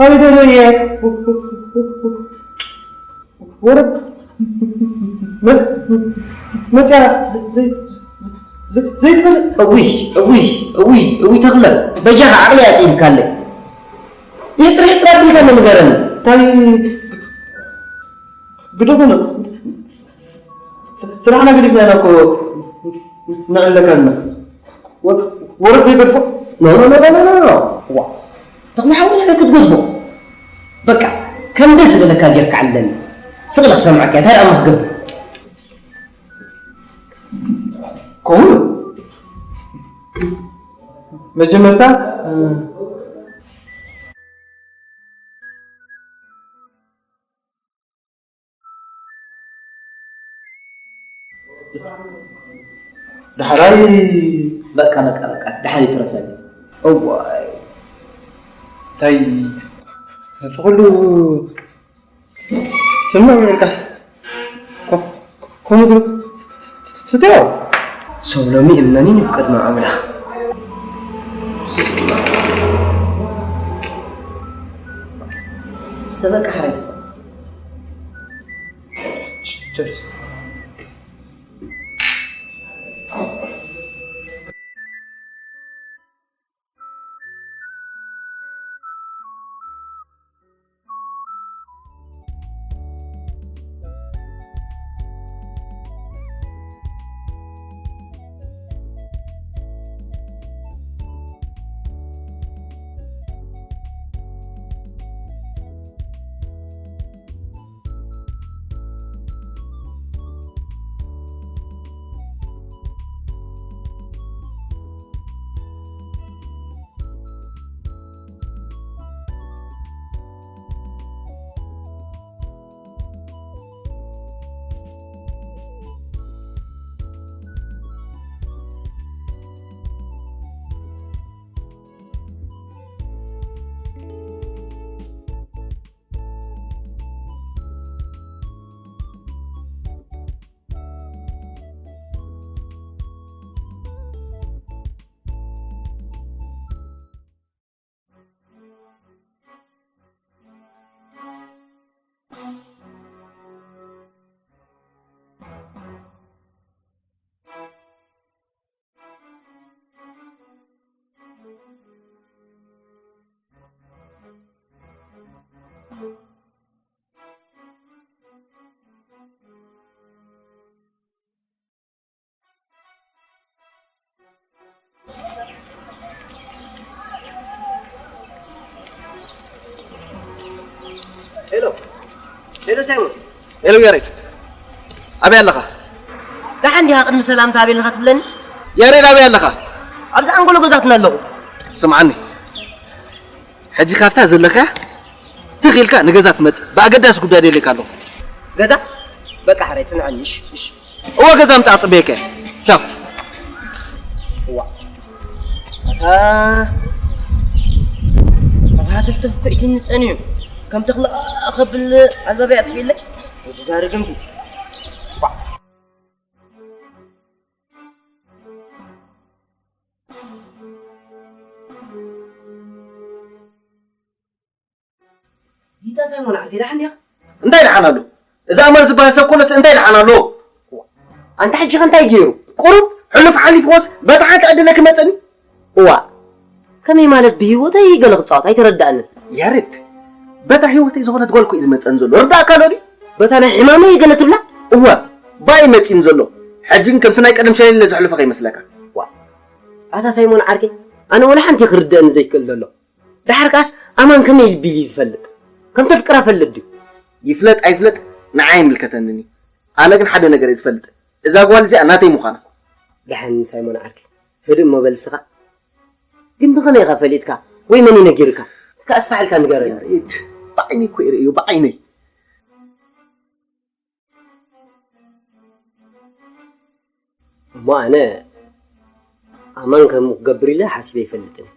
ኣበይ ደሎ እየ? ወረ መ- መፅያ ዘ- ዘ- ዘ- ዘይትፈልጥ። እውይ እውይ እውይ እውይ ተኽለ በጃኻ ዓቕሊ ኣፅኢልካለይ። ይፅርሕ ፅራ ቢልካ ንገረኒ። እንታይ ግደፉ። ስራሕና ገዲፍና ኢና እኮ ንዕለካ ኣለና። ወረድ ይገድፎ። ኖ ኖ ኖ ኖ ኖ ኖ። ዋ ተኽለ ሓወይ ንዓይ ክትገድፎ በቃ ከም ደስ ዝበለካ ጌርካ ኣለኒ። ስቕ ኢለ ክሰምዓካ እየ። እንታይ ደኣ እሞ ክገብር? ከምኡ መጀመርታ ዳሕራይ በቃ በቃ በቃ ዳሕራይ ይትረፈኒ። እዋይ እንታይ እቲ ኩሉ ስምዕ ምብልካስ ከምኡ ትብል ስትዮ ሰብ ሎሚ እመኒ ቅድሚ ኣምላኽ። ስተበቃ ሓራይ ስተ። ቸርስ። ሄሎ ሄሎ፣ ሳይሞን። ሄሎ ያሬድ፣ ኣበይ ኣለኻ? ደሓን ዲኻ? ቅድሚ ሰላምታ ኣበይ ኣለኻ ትብለኒ? ያሬድ፣ ኣበይ ኣለኻ? ኣብዚ ኣንጎሎ ገዛትና ኣለኹ። ስምዓኒ፣ ሕጂ ካብታ ዘለኻያ ትኽ ኢልካ ንገዛ ትመጽእ። ብኣገዳሲ ጉዳይ ደልየካ ኣለኹ። ገዛ? በቃ ሕራይ፣ ጽንዓኒ። እሺ፣ እሺ። እወ፣ ገዛ ምጻእ ጽበየከ። ቻው። እዋ። ኣታ ኣታ ትፍትፍ እኮ ኢትኒ ጸንዩ። ከም ተኽለ ከብል ኣልባብ ኣጥፊእለይ። ወዲ ዛረግምቲ። እዋ። ዲታ ሳይሞን ዓርከይ፣ ደሓን ዲኻ? እንታይ ደሓን ኣሎ? እዚ ኣማን ዝበሃል ሰብ ኮነስ እንታይ ደሓን ኣሎ? ኣንታ ሕጂ ኸ እንታይ ገይሩ? ቁሩብ ሕሉፍ ሓሊፍዎስ በታ ሓንቲ ዕድለ ክመጸኒ? እዋ፣ ከመይ ማለት ብህይወተይ ገለ ክጻወት ኣይተረዳእንን። ያሬድ፣ በታ ህይወተይ ዝኾነት ጓል እኮ እዩ ዝመጸኒ ዘሎ። ርዳእካ ኣሎ ድዩ? በታ ናይ ሕማመይ ገለ ትብላ? እወ፣ ባይ መጺኒ ዘሎ። ሕጂ ግን ከምቲ ናይ ቀደም ሸለለ ዘሕልፎ ከይመስለካ። ዋ፣ ኣታ ሳይሞን ዓርከይ፣ ኣነ ወላ ሓንቲ ክርደእኒ ዘይክእል ዘሎ። ደሓር ከኣስ ኣማን ከመይ ኢሉ ቢሊ ዝፈልጥ? ከም ተፍቅራ ፈልጥ ድዩ? ይፍለጥ ኣይፍለጥ ንዓይ ኣይምልከተንን እዩ። ኣነ ግን ሓደ ነገር እየ ዝፈልጥ፣ እዛ ጓል እዚኣ ናተይ ምዃና። ደሓን ሳይሞን ዓርከይ፣ ህድእ እሞ በል እስኻ። ግን ብኸመይ ኢኻ ፈሊጥካ? ወይ መን እዩ ነጊርካ? እስከ ኣስፋሕ ኢልካ ንገረኒ። ያሬድ፣ ብዓይነይ እኮ እየ ርእዮ፣ ብዓይነይ። እሞ ኣነ ኣማን ከም ክገብር ኢለ ሓሲበ ኣይፈልጥን።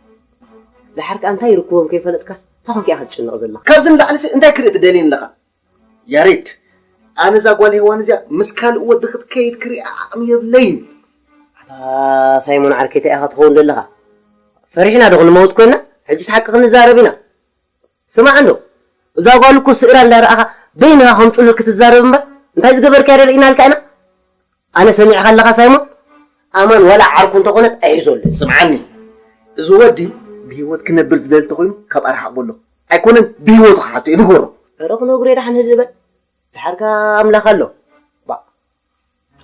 ደሓር ከኣ እንታይ ይርክቦም ከይፈለጥካስ እንታይ ኮንካ ኢኻ ትጭነቕ ዘለኻ? ካብዚ ንላዕሊ ሲ እንታይ ክርኢ ትደልየኒ ኣለኻ? ያሬድ፣ ኣነ እዛ ጓል ሄዋን እዚኣ ምስ ካልእ ወዲ ክትከይድ ክሪኣ ዓቕሚ የብለይን። ኣታ ሳይሞን ዓርከይ እንታይ ኢኻ ትኸውን ዘለኻ? ፈሪሕና ዶ ክንመውት ኮይና? ሕጅስ ሓቂ ክንዛረብ ኢና። ስማዕ እንዶ፣ እዛ ጓል እኮ ስእራ እንዳረኣኻ በይንኻ ከም ጽሉል ክትዛረብ እምበር እንታይ ዝገበርካያ ዶ ርኢናልካ ኢና። ኣነ ሰሚዕካ ኣለኻ ሳይሞን? ኣማን ዋላ ዓርኩ እንተኾነት ኣይሕዘሉን። ስምዓኒ፣ እዚ ወዲ ብህይወት ክነብር ዝደሊ እንተኾይኑ ካብ ኣርሓቕ በሎ። ኣይኮነን ብህይወቱ ክሓቶ እዩ፣ ንገሮ። ኧረ ክነግሮ እየ፣ ደሓን ህድእ በል። ድሓርካ ኣምላኽ ኣሎ። ባ፣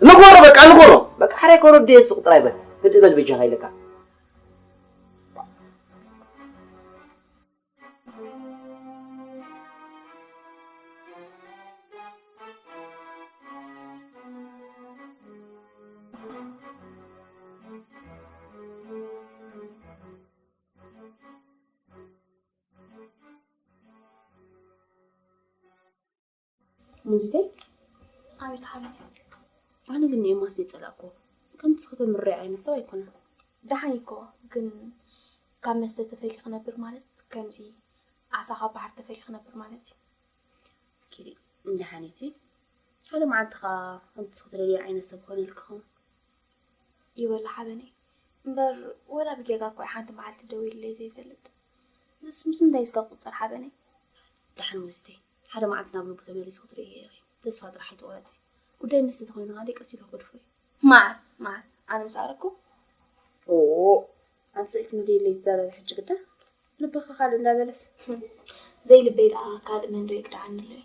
ንገሮ በቃ፣ ንገሮ። በቃ ሓራይ ከረዱ የስቕ ጥራይ በል። ህድእ በል ብጃኻ ኢለካ። ሙዚተይ፣ ኣቤት ሓበን። ኣነ ግን ንኤማስ ዘይጸላእኩዎ። ከምቲ ዝኽተ ምርኣይ ዓይነት ሰብ ኣይኮነን። ደሓን እኮ፣ ግን ካብ መስተ ተፈልዩ ክነብር ማለት ከምዚ ዓሳ ካብ ባሕሪ ተፈልዩ ክነብር ማለት እዩ። ኪዲ፣ ደሓን እዩ እቲ። ሓደ መዓልቲ ኸኣ ከምቲ ዝኽትደልዮ ዓይነት ሰብ ክኾነልኪ ኸውን። ይበሎ ሓበነይ። እምበር ወላ ብጌጋ እኮ ሓንቲ መዓልቲ ደዊሉለይ ዘይፈልጥ። እዚስ ምስ ምንታይ ስጋ ክቁጸር ሓበነይ? ደሓን ሙዚተይ፣ ሓደ መዓልቲ ናብ ልቡ ተመሊሱ ክትርእዮ ኢኺ። ተስፋ ጥራሕ ኣይትቑረጺ። ጉዳይ መስተ ተኾይኑ ከኣ ቀስ ኢሉ ክገድፎ እዩ። መዓስ? መዓስ? ኣነ ምስ ኣረኩ? ኦ፣ ኣንተ ስኢልኪ ንደይለይ ትዛረቢ ሕጂ ግዳ? ልብኺ ካልእ እንዳበለስ። ዘይልበይ ደኣ ካልእ መን ዶ ይክድዓኒ ኣሎ እዩ?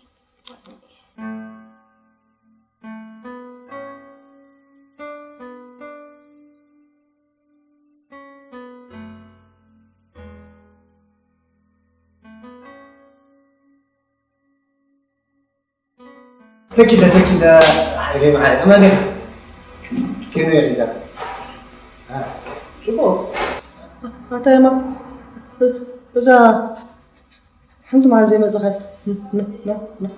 ተኪለ፣ ተኪለ፣ ሓይለይ መዓረይ፣ ኣማን ዲኻ? ከመይ ኢኻ? አ፣ ጽቡቕ። ኣታ የማ፣ እዛ ሓንቲ መዓልቲ ዘይመጻኻስ፣ ን-፣ ን-፣ ን-፣ ን-፣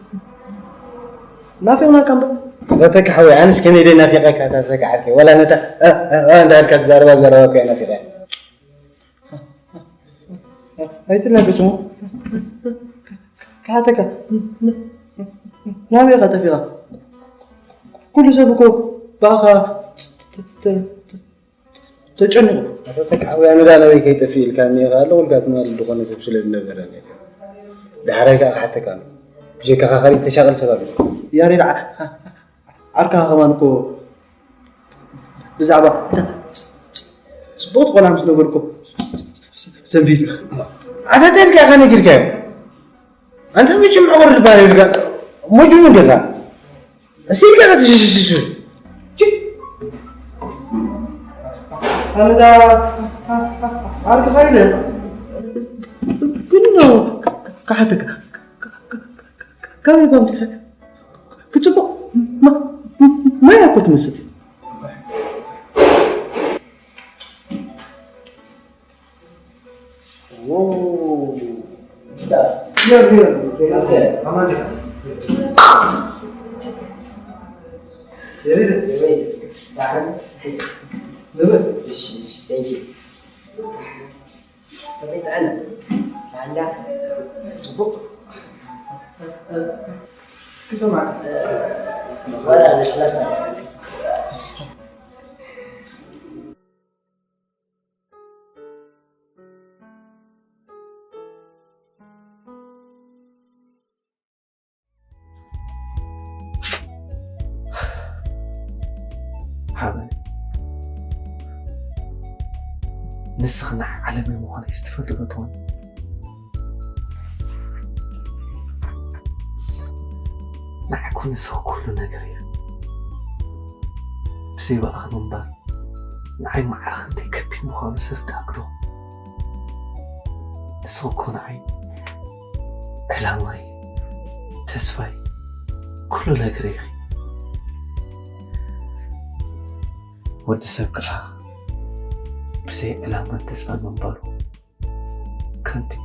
ናፊቕናካ እምበር። ኣታ ተካ ሓወይ፣ ኣነስ ከመይ ደይ ናፊቐካ፣ ኣታ ተካ ዓርከይ። ዋላ ነታ፣ እ፣ እ፣ እ፣ እንዳበልካ ትዛረባ ዘረባ እኮ እየ ናፊቐያ። ኣይትላገጽ እሞ ክሓተካ፣ ናበይ ኢኻ ጠፊእኻ? ኩሉ ሰብ እኮ ብኣኻ ተ-፣ ተ-፣ ተ-፣ ተጨኒቑ። ኣታ ተካዕውያ ንዳ ናበይ ከይጠፍእ ኢልካ እኒኤኻ ኣለኹ ኢልካ ትማሊ ዝኾነ ሰብ ስለ ዝነበረ ነይሩ። ዳሕራይ ከኣ ክሓተካ ኣሎ። ብጀካኻ ካሊእ ተሻቐል ሰብ ኣሎ። ያሬድ ዓ-፣ ዓርካኻ ከማን እኮ ብዛዕባ እታ ጽ-፣ ጽ-፣ ጽቡቕቲ ቆልዓ ምስ ነገርኩ ሰንቢዱ። ኣታ እንታይ ኢልካ ኢኻ ነጊርካዮ? ኣንታ መቸም ዕቑር ልባል ኢልካ መጅኑን ዲኻ? እስኪ ኢልካ ተሽሽሽሽ። ቺ! ኣነ ዳ ዓርክኻ ኢለ ግን ነው ክሓተካ። ካበይ እኳ ኣምጺእኻ? ክጽቡቕ ማ-፣ ማይ እኮ ትመስል። ሓበን፣ ንስኺ ናይ ዓለመይ ምዃነይ ዝትፈልጢ ዶ ትኾኒ? ንዓይ እኮ ንስኺ ኩሉ ነገር እያ። ብዘይ ብኣኺ ምንባር ንዓይ ማዕረ ክንደይ ከቢድ ምዃኑ ዝርዳእኪ ዶ? ንስኺ እኮ ንዓይ ዕላማይ፣ ተስፋይ፣ ኩሉ ነገር ኢኺ። ወዲ ሰብ ከዓ ብዘይ ዕላማን ተስፋን ምንባሩ ከንቱ እዩ።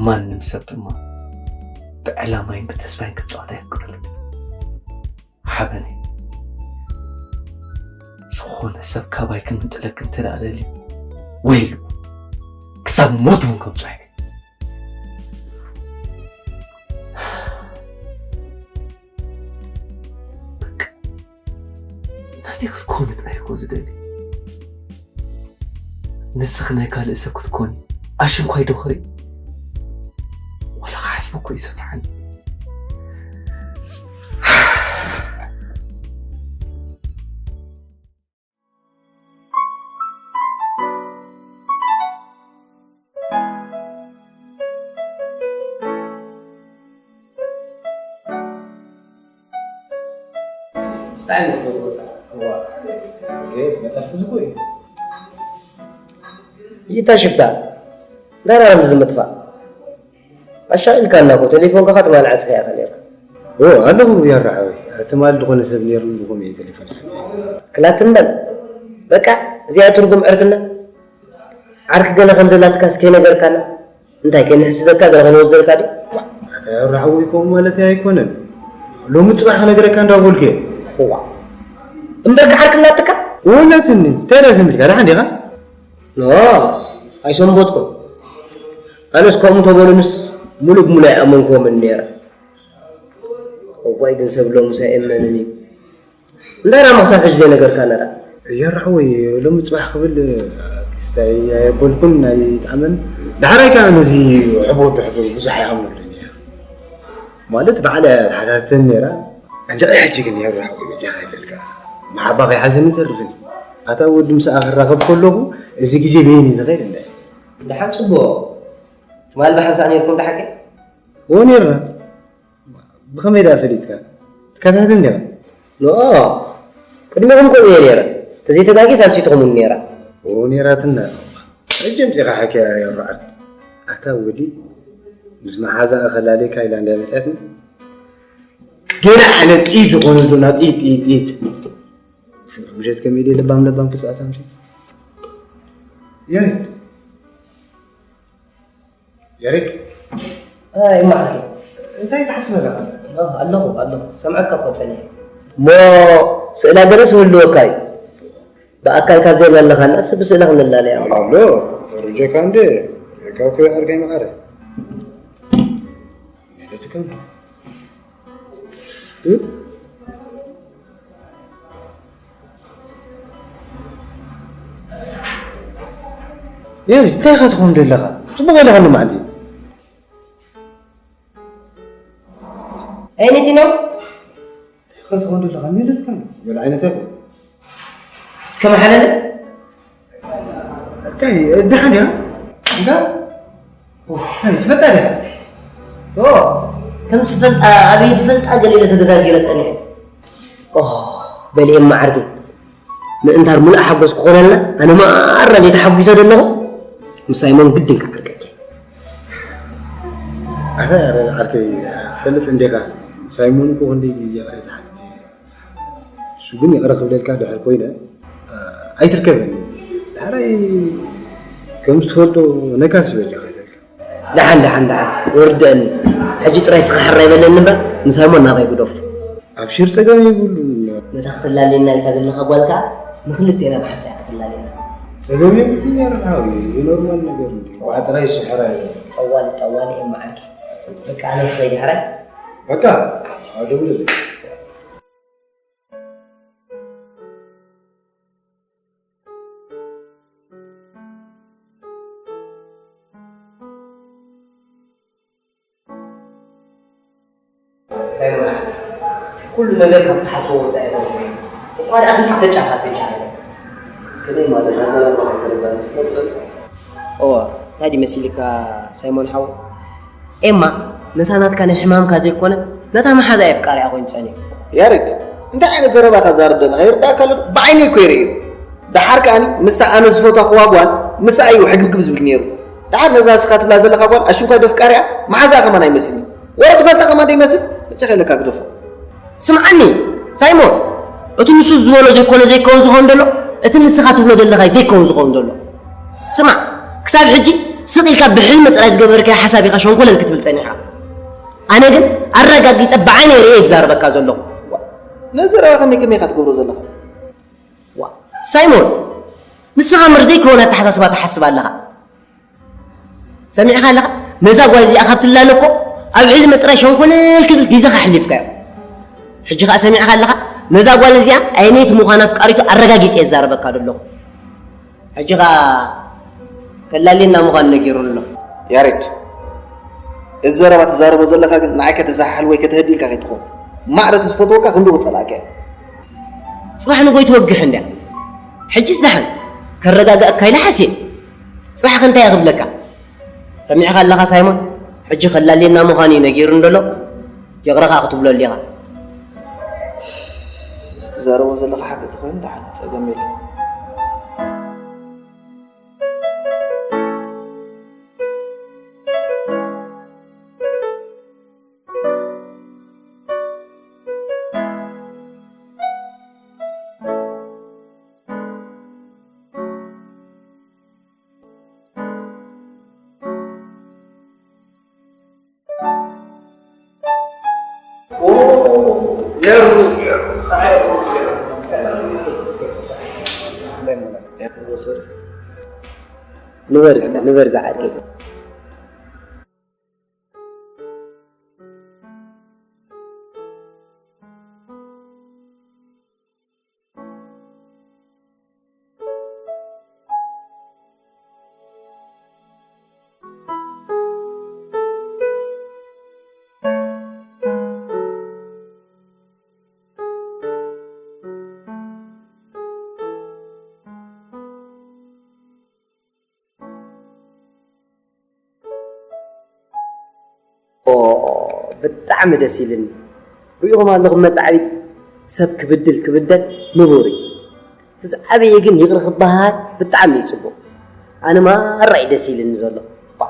ማንም ሰብ ድማ ብዕላማይን ብተስፋይን ክጻወት ኣይፍቅደሉ። ሓበነይ፣ ዝኾነ ሰብ ካባይ ክንጥለክ እንተ ደኣ ደልዩ፣ ወይሉ፣ ክሳብ ሞት እውን ከብጽሖ እየ። በቃ፣ ናተይ ክትኮኒ ጥራይ እኮ ዝደሊ። ንስኺ ናይ ካልእ ሰብ ክትኮኒ ኣሽንኳይ ዶ ክርኢ? ዋላ ክሓስቦ እኮ ይሰፍሓኒ። ብጣዕሚ ዝፈትወካ። እዋ። ኦኬ፣ መጠፍእ ዝኮ እዩ። ይታ ሽፍታ። ዳራ ከምዚ ምጥፋእ። ኣሻቒልካና እኮ፣ ቴሌፎንካ ከኣ ትማሊ ዓጽኻ ኢኻ ነይርካ። ኦ፣ ኣለኹ ያራሓወይ። ትማሊ ዝኾነ ሰብ ነይሩ፣ ብኸመይ እየ ቴሌፎን ሓዘ? ክላ ትም በል። በቃ፣ እዚኣ ትርጉም ዕርክና። ዓርኪ ገለ ከም ዘላትካስ ከይነገርካና? እንታይ ከነሕስደካ፣ ገለ ከነወስደልካ ድዩ? ኣታ ያራሓወይ፣ ከምኡ ማለት ኣይኮነን። ሎሚ ጽባሕ ክነግረካ እንዳበልኩ እየ። እዋ። እምበርካ ዓርኪ ኣላትካ? እውነትኒ። እንታይ ደኣ ዝም ኢልካ? ደሓን ዲኻ? ኖ፣ ኣይሰንበትኩን። ኣነስ ከምኡ ተበሉንስ፣ ሙሉእ ብሙሉእ ኣይኣመንክዎምን ነይረ። እዋይ፣ ግን ሰብ ሎምስ ኣይእመንን እዩ። እንታይ ደኣ ክሳብ ሕጂ ዘይነገርካና ደኣ? ያራሓወይ፣ ሎሚ ጽባሕ ክብል ክስታይ ኣየበልኩን ኣይጠዓመን። ዳሕራይ ከኣ ነዚ ሕቦ ወዲ ሕቦ ብዙሕ ኣይኣምነሉን እየ። ማለት ባዕላ እያ ትሓታትተኒ ነይራ። እንድዒ ሕጂ ግን ያራሓወይ በጃኻ ይበልካ። መሓባ ከይሓዘኒ ይተርፍን እዩ። ኣታ ወዲ ምሳኣ ክራኸብ ከለኹ እዚ ግዜ በይኑ እዩ ዝኸይድ እንድዒ። ደሓን ጽቡቕ። ትማል ብሓንሳእ ነይርኩም ብሓቂ? እዎ ነይርና። ብኸመይ ደኣ ፈሊጥካ? ትከታተል ዲኻ? ኖ፣ ቅድሚኹም ከምኡ እየ ነይረ። ተዘይተጋግየ ሳልሲትኹም እውን ነይራ። ኦ፣ ነይራትና። ሕጂ ኣምጺእኻ ሓኪያ የውርዓል። ኣታ ወዲ፣ ምስ መሓዛኣ ከላለየካ ኢላ እንድያ መጺኣትኒ። ገለ ዓይነት ጥይት ዝኾነ ዶ ናብ ጥይት፣ ጥይት፣ ጥይት። ምሸት ከመይ ድየ ለባም ለባም ክጻወት ኣምሲ? ያሬድ። ያሬድ። ኣይ፣ ማዕረ። እንታይ ትሓስብ ኣለኻ? ኣ፣ ኣለኹ፣ ኣለኹ። ሰምዐካ እኮ ጸኒሐ። እሞ ስእላ ገለስ ይህልወካ እዩ። ብኣካል ካብ ዘየላለኻናስ ብስእላ ክንላለያ። ኣሎ፣ ተረጀካ እንደ፣ ካብ ኮይ ዓርከይ ማዕረ። ነደትካ እንደ። እ? የሪ፣ እንታይ ኢኻ ትኸውን ዘለኻ? ጽቡቕ ኢልኻ ሎማዕንቲ። ኣይነቲ ነው? እንታይ ኢኻ ትኸውን ዘለኻ? ሜለትካ ነው። ገለ ዓይነት ኣይኮን። እስከ መሓለለ? እንታይ፣ ደሓን እያ? እንዳ? ኡፍ፣ እንታይ ትፈልጣ ዲኻ? ኦ፣ ከም ዝፈልጣ፣ ኣበይ ዝፈልጣ ገለ ኢለ ተደጋጊረ ጸኒሐ። ኦ፣ በልኤማ ዓርከይ። ምእንታር ሙሉእ ሓጎስ ክኾነልና፣ ኣነ ማራ ደይ ተሓጒሰ ዘለኹ፣ ምስ ሳይሞን ግድን ክዓርቀኪ። ኣታ ዓርከይ ትፈልጥ እንዲኻ ሳይሞን እኮ ክንደይ ግዜ ይቕሬታ ሓቲተ እየ። እሱ ግን ይቕረ ክብለልካ ድሕር ኮይነ ኣይትርከበኒ። ዳሕራይ ከም ዝትፈልጦ ነካስ በጃኻ ይበልካ። ደሓን ደሓን ደሓን ወርደኒ። ሕጂ ጥራይ ስኻ ሕራይ በለኒ እምበር ንሳይሞን ናባይ ግደፎ። ኣብሽር ጸገም የብሉን። ነታ ክትላልየና ኢልካ ዘለኻ ጓል ከኣ ንኽልቴና ብሓንሳእ እያ ክትላልየና። ጸገም የብሉን ያረድሃዊ እዚ ኖርማል ነገር እንዲ። ኳዓ ጥራይ ስሕራ እዩ። ጠዋሊ ጠዋሊ እየ መዓርኪ። በቃ ኣነ ክኸይድ ሕራይ። በቃ ኣደውልልኝ። ሳይሞን ኩሉ ነገር ካብ ትሓስቦ ወጻኢ ነው። እኳ ደኣ ክልተ ጫፋት ተጫለ። ከመይ ማለት ኣዘራርባ ከይተረዳእኒ ስለ ዝኽእል። እወ፣ እንታይ ድዩ መሲልካ ሳይሞን ሓወይ? ኤማ ነታ ናትካ ናይ ሕማምካ ዘይኮነ ነታ መሓዛ የፍቃር እያ ኮይኑ ጸኒሑ። ያሬድ እንታይ ዓይነት ዘረባ ካዛርብ ደለኻ ይርዳእካ ኣሎ። ብዓይነይ እኮ ይርእዮ። ደሓር ከኣኒ ምስታ ኣነ ዝፈትዋ ጓል ምስኣ እዩ ሕግብግብ ዝብል ነይሩ። ደሓር ነዛ እስኻ ትብላ ዘለኻ ጓል ኣሽንኳይ ደፍቃር እያ። መሓዛ ከማን ኣይመስልኒ። ወረ ትፈልጣ ከማን ደይመስል መጨኸ ኢለካ ግደፎ። ስምዓኒ ሳይሞን፣ እቲ ንሱ ዝበሎ ዘይኮነ ዘይከውን ዝኸውን ዘሎ፣ እቲ ንስኻ ትብሎ ዘለኻ እዩ ዘይከውን ዝኸውን ዘሎ። ስማዕ፣ ክሳብ ሕጂ ስቕ ኢልካ ብሕልሚ ጥራይ ዝገበርካዮ ሓሳብ ኢኻ ሸንኮለል ክትብል ጸኒሕካ። ኣነ ግን ኣረጋጊጸ ብዓይነይ ርእየ ዝዛረበካ ዘለኹ። ነዚ ረባ ከመይ ከመይ ኢኻ ትገብሮ ዘለኻ? ዋ ሳይሞን፣ ንስኻ እምበር ዘይከውን ኣተሓሳስባ ትሓስብ ኣለኻ። ሰሚዕኻ ኣለኻ? ነዛ ጓል እዚኣ ካብ ትላለ እኮ ኣብ ሕልሚ ጥራይ ሸንኮለል ክብል ግዜኻ ኣሕሊፍካዮ። ሕጂ ኸኣ ሰሚዕኻ ኣለኻ? ነዛ ጓል እዚኣ ኣየነይቲ ምዃና ኣፍቃሪቱ ኣረጋጊጸ እየ ዝዛረበካ ዘለኹ። ሕጂ ኸኣ ከላልየና ምዃኑ ነጊሩኒ ኣሎ። ያሬድ፣ እዚ ዘረባ ትዛረቦ ዘለኻ ግን ንዓይ ከተዘሓሕል ወይ ከተህድእ ኢልካ ከይትኾን። ማዕረ እቲ ዝፈትወካ ክንድኡ ክጸልኣካ እየ። ጽባሕ ንጎይ ትወግሕ እንድያ። ሕጂስ ደሓን ከረጋግኣካ ኢለ ሓስየ። ጽባሕ ከ እንታይ እየ ክብለካ? ሰሚዕኻ ኣለኻ ሳይሞን? ሕጂ ከላልየና ምዃኑ እዩ ነጊሩኒ ዘሎ። ይቕረ ኸኣ ክትብለሉ ኢኻ። እዚ ትዛረቦ ዘለኻ ሓቂ ተኾይኑ ደሓን ጸገም የለን። ንበር እስከ ንበር ዝዓርከይ። ኦ ብጣዕሚ ደስ ኢልኒ። ሪኢኹም ኣለኹም መተዓቢቲ ሰብ ክብድል ክብደል ንቡር እዩ። እቲ ዝዓበየ ግን ይቕረ ክበሃል ብጣዕሚ እዩ ጽቡቕ። ኣነ ማራ እዩ ደስ ኢልኒ ዘሎ። ባ፣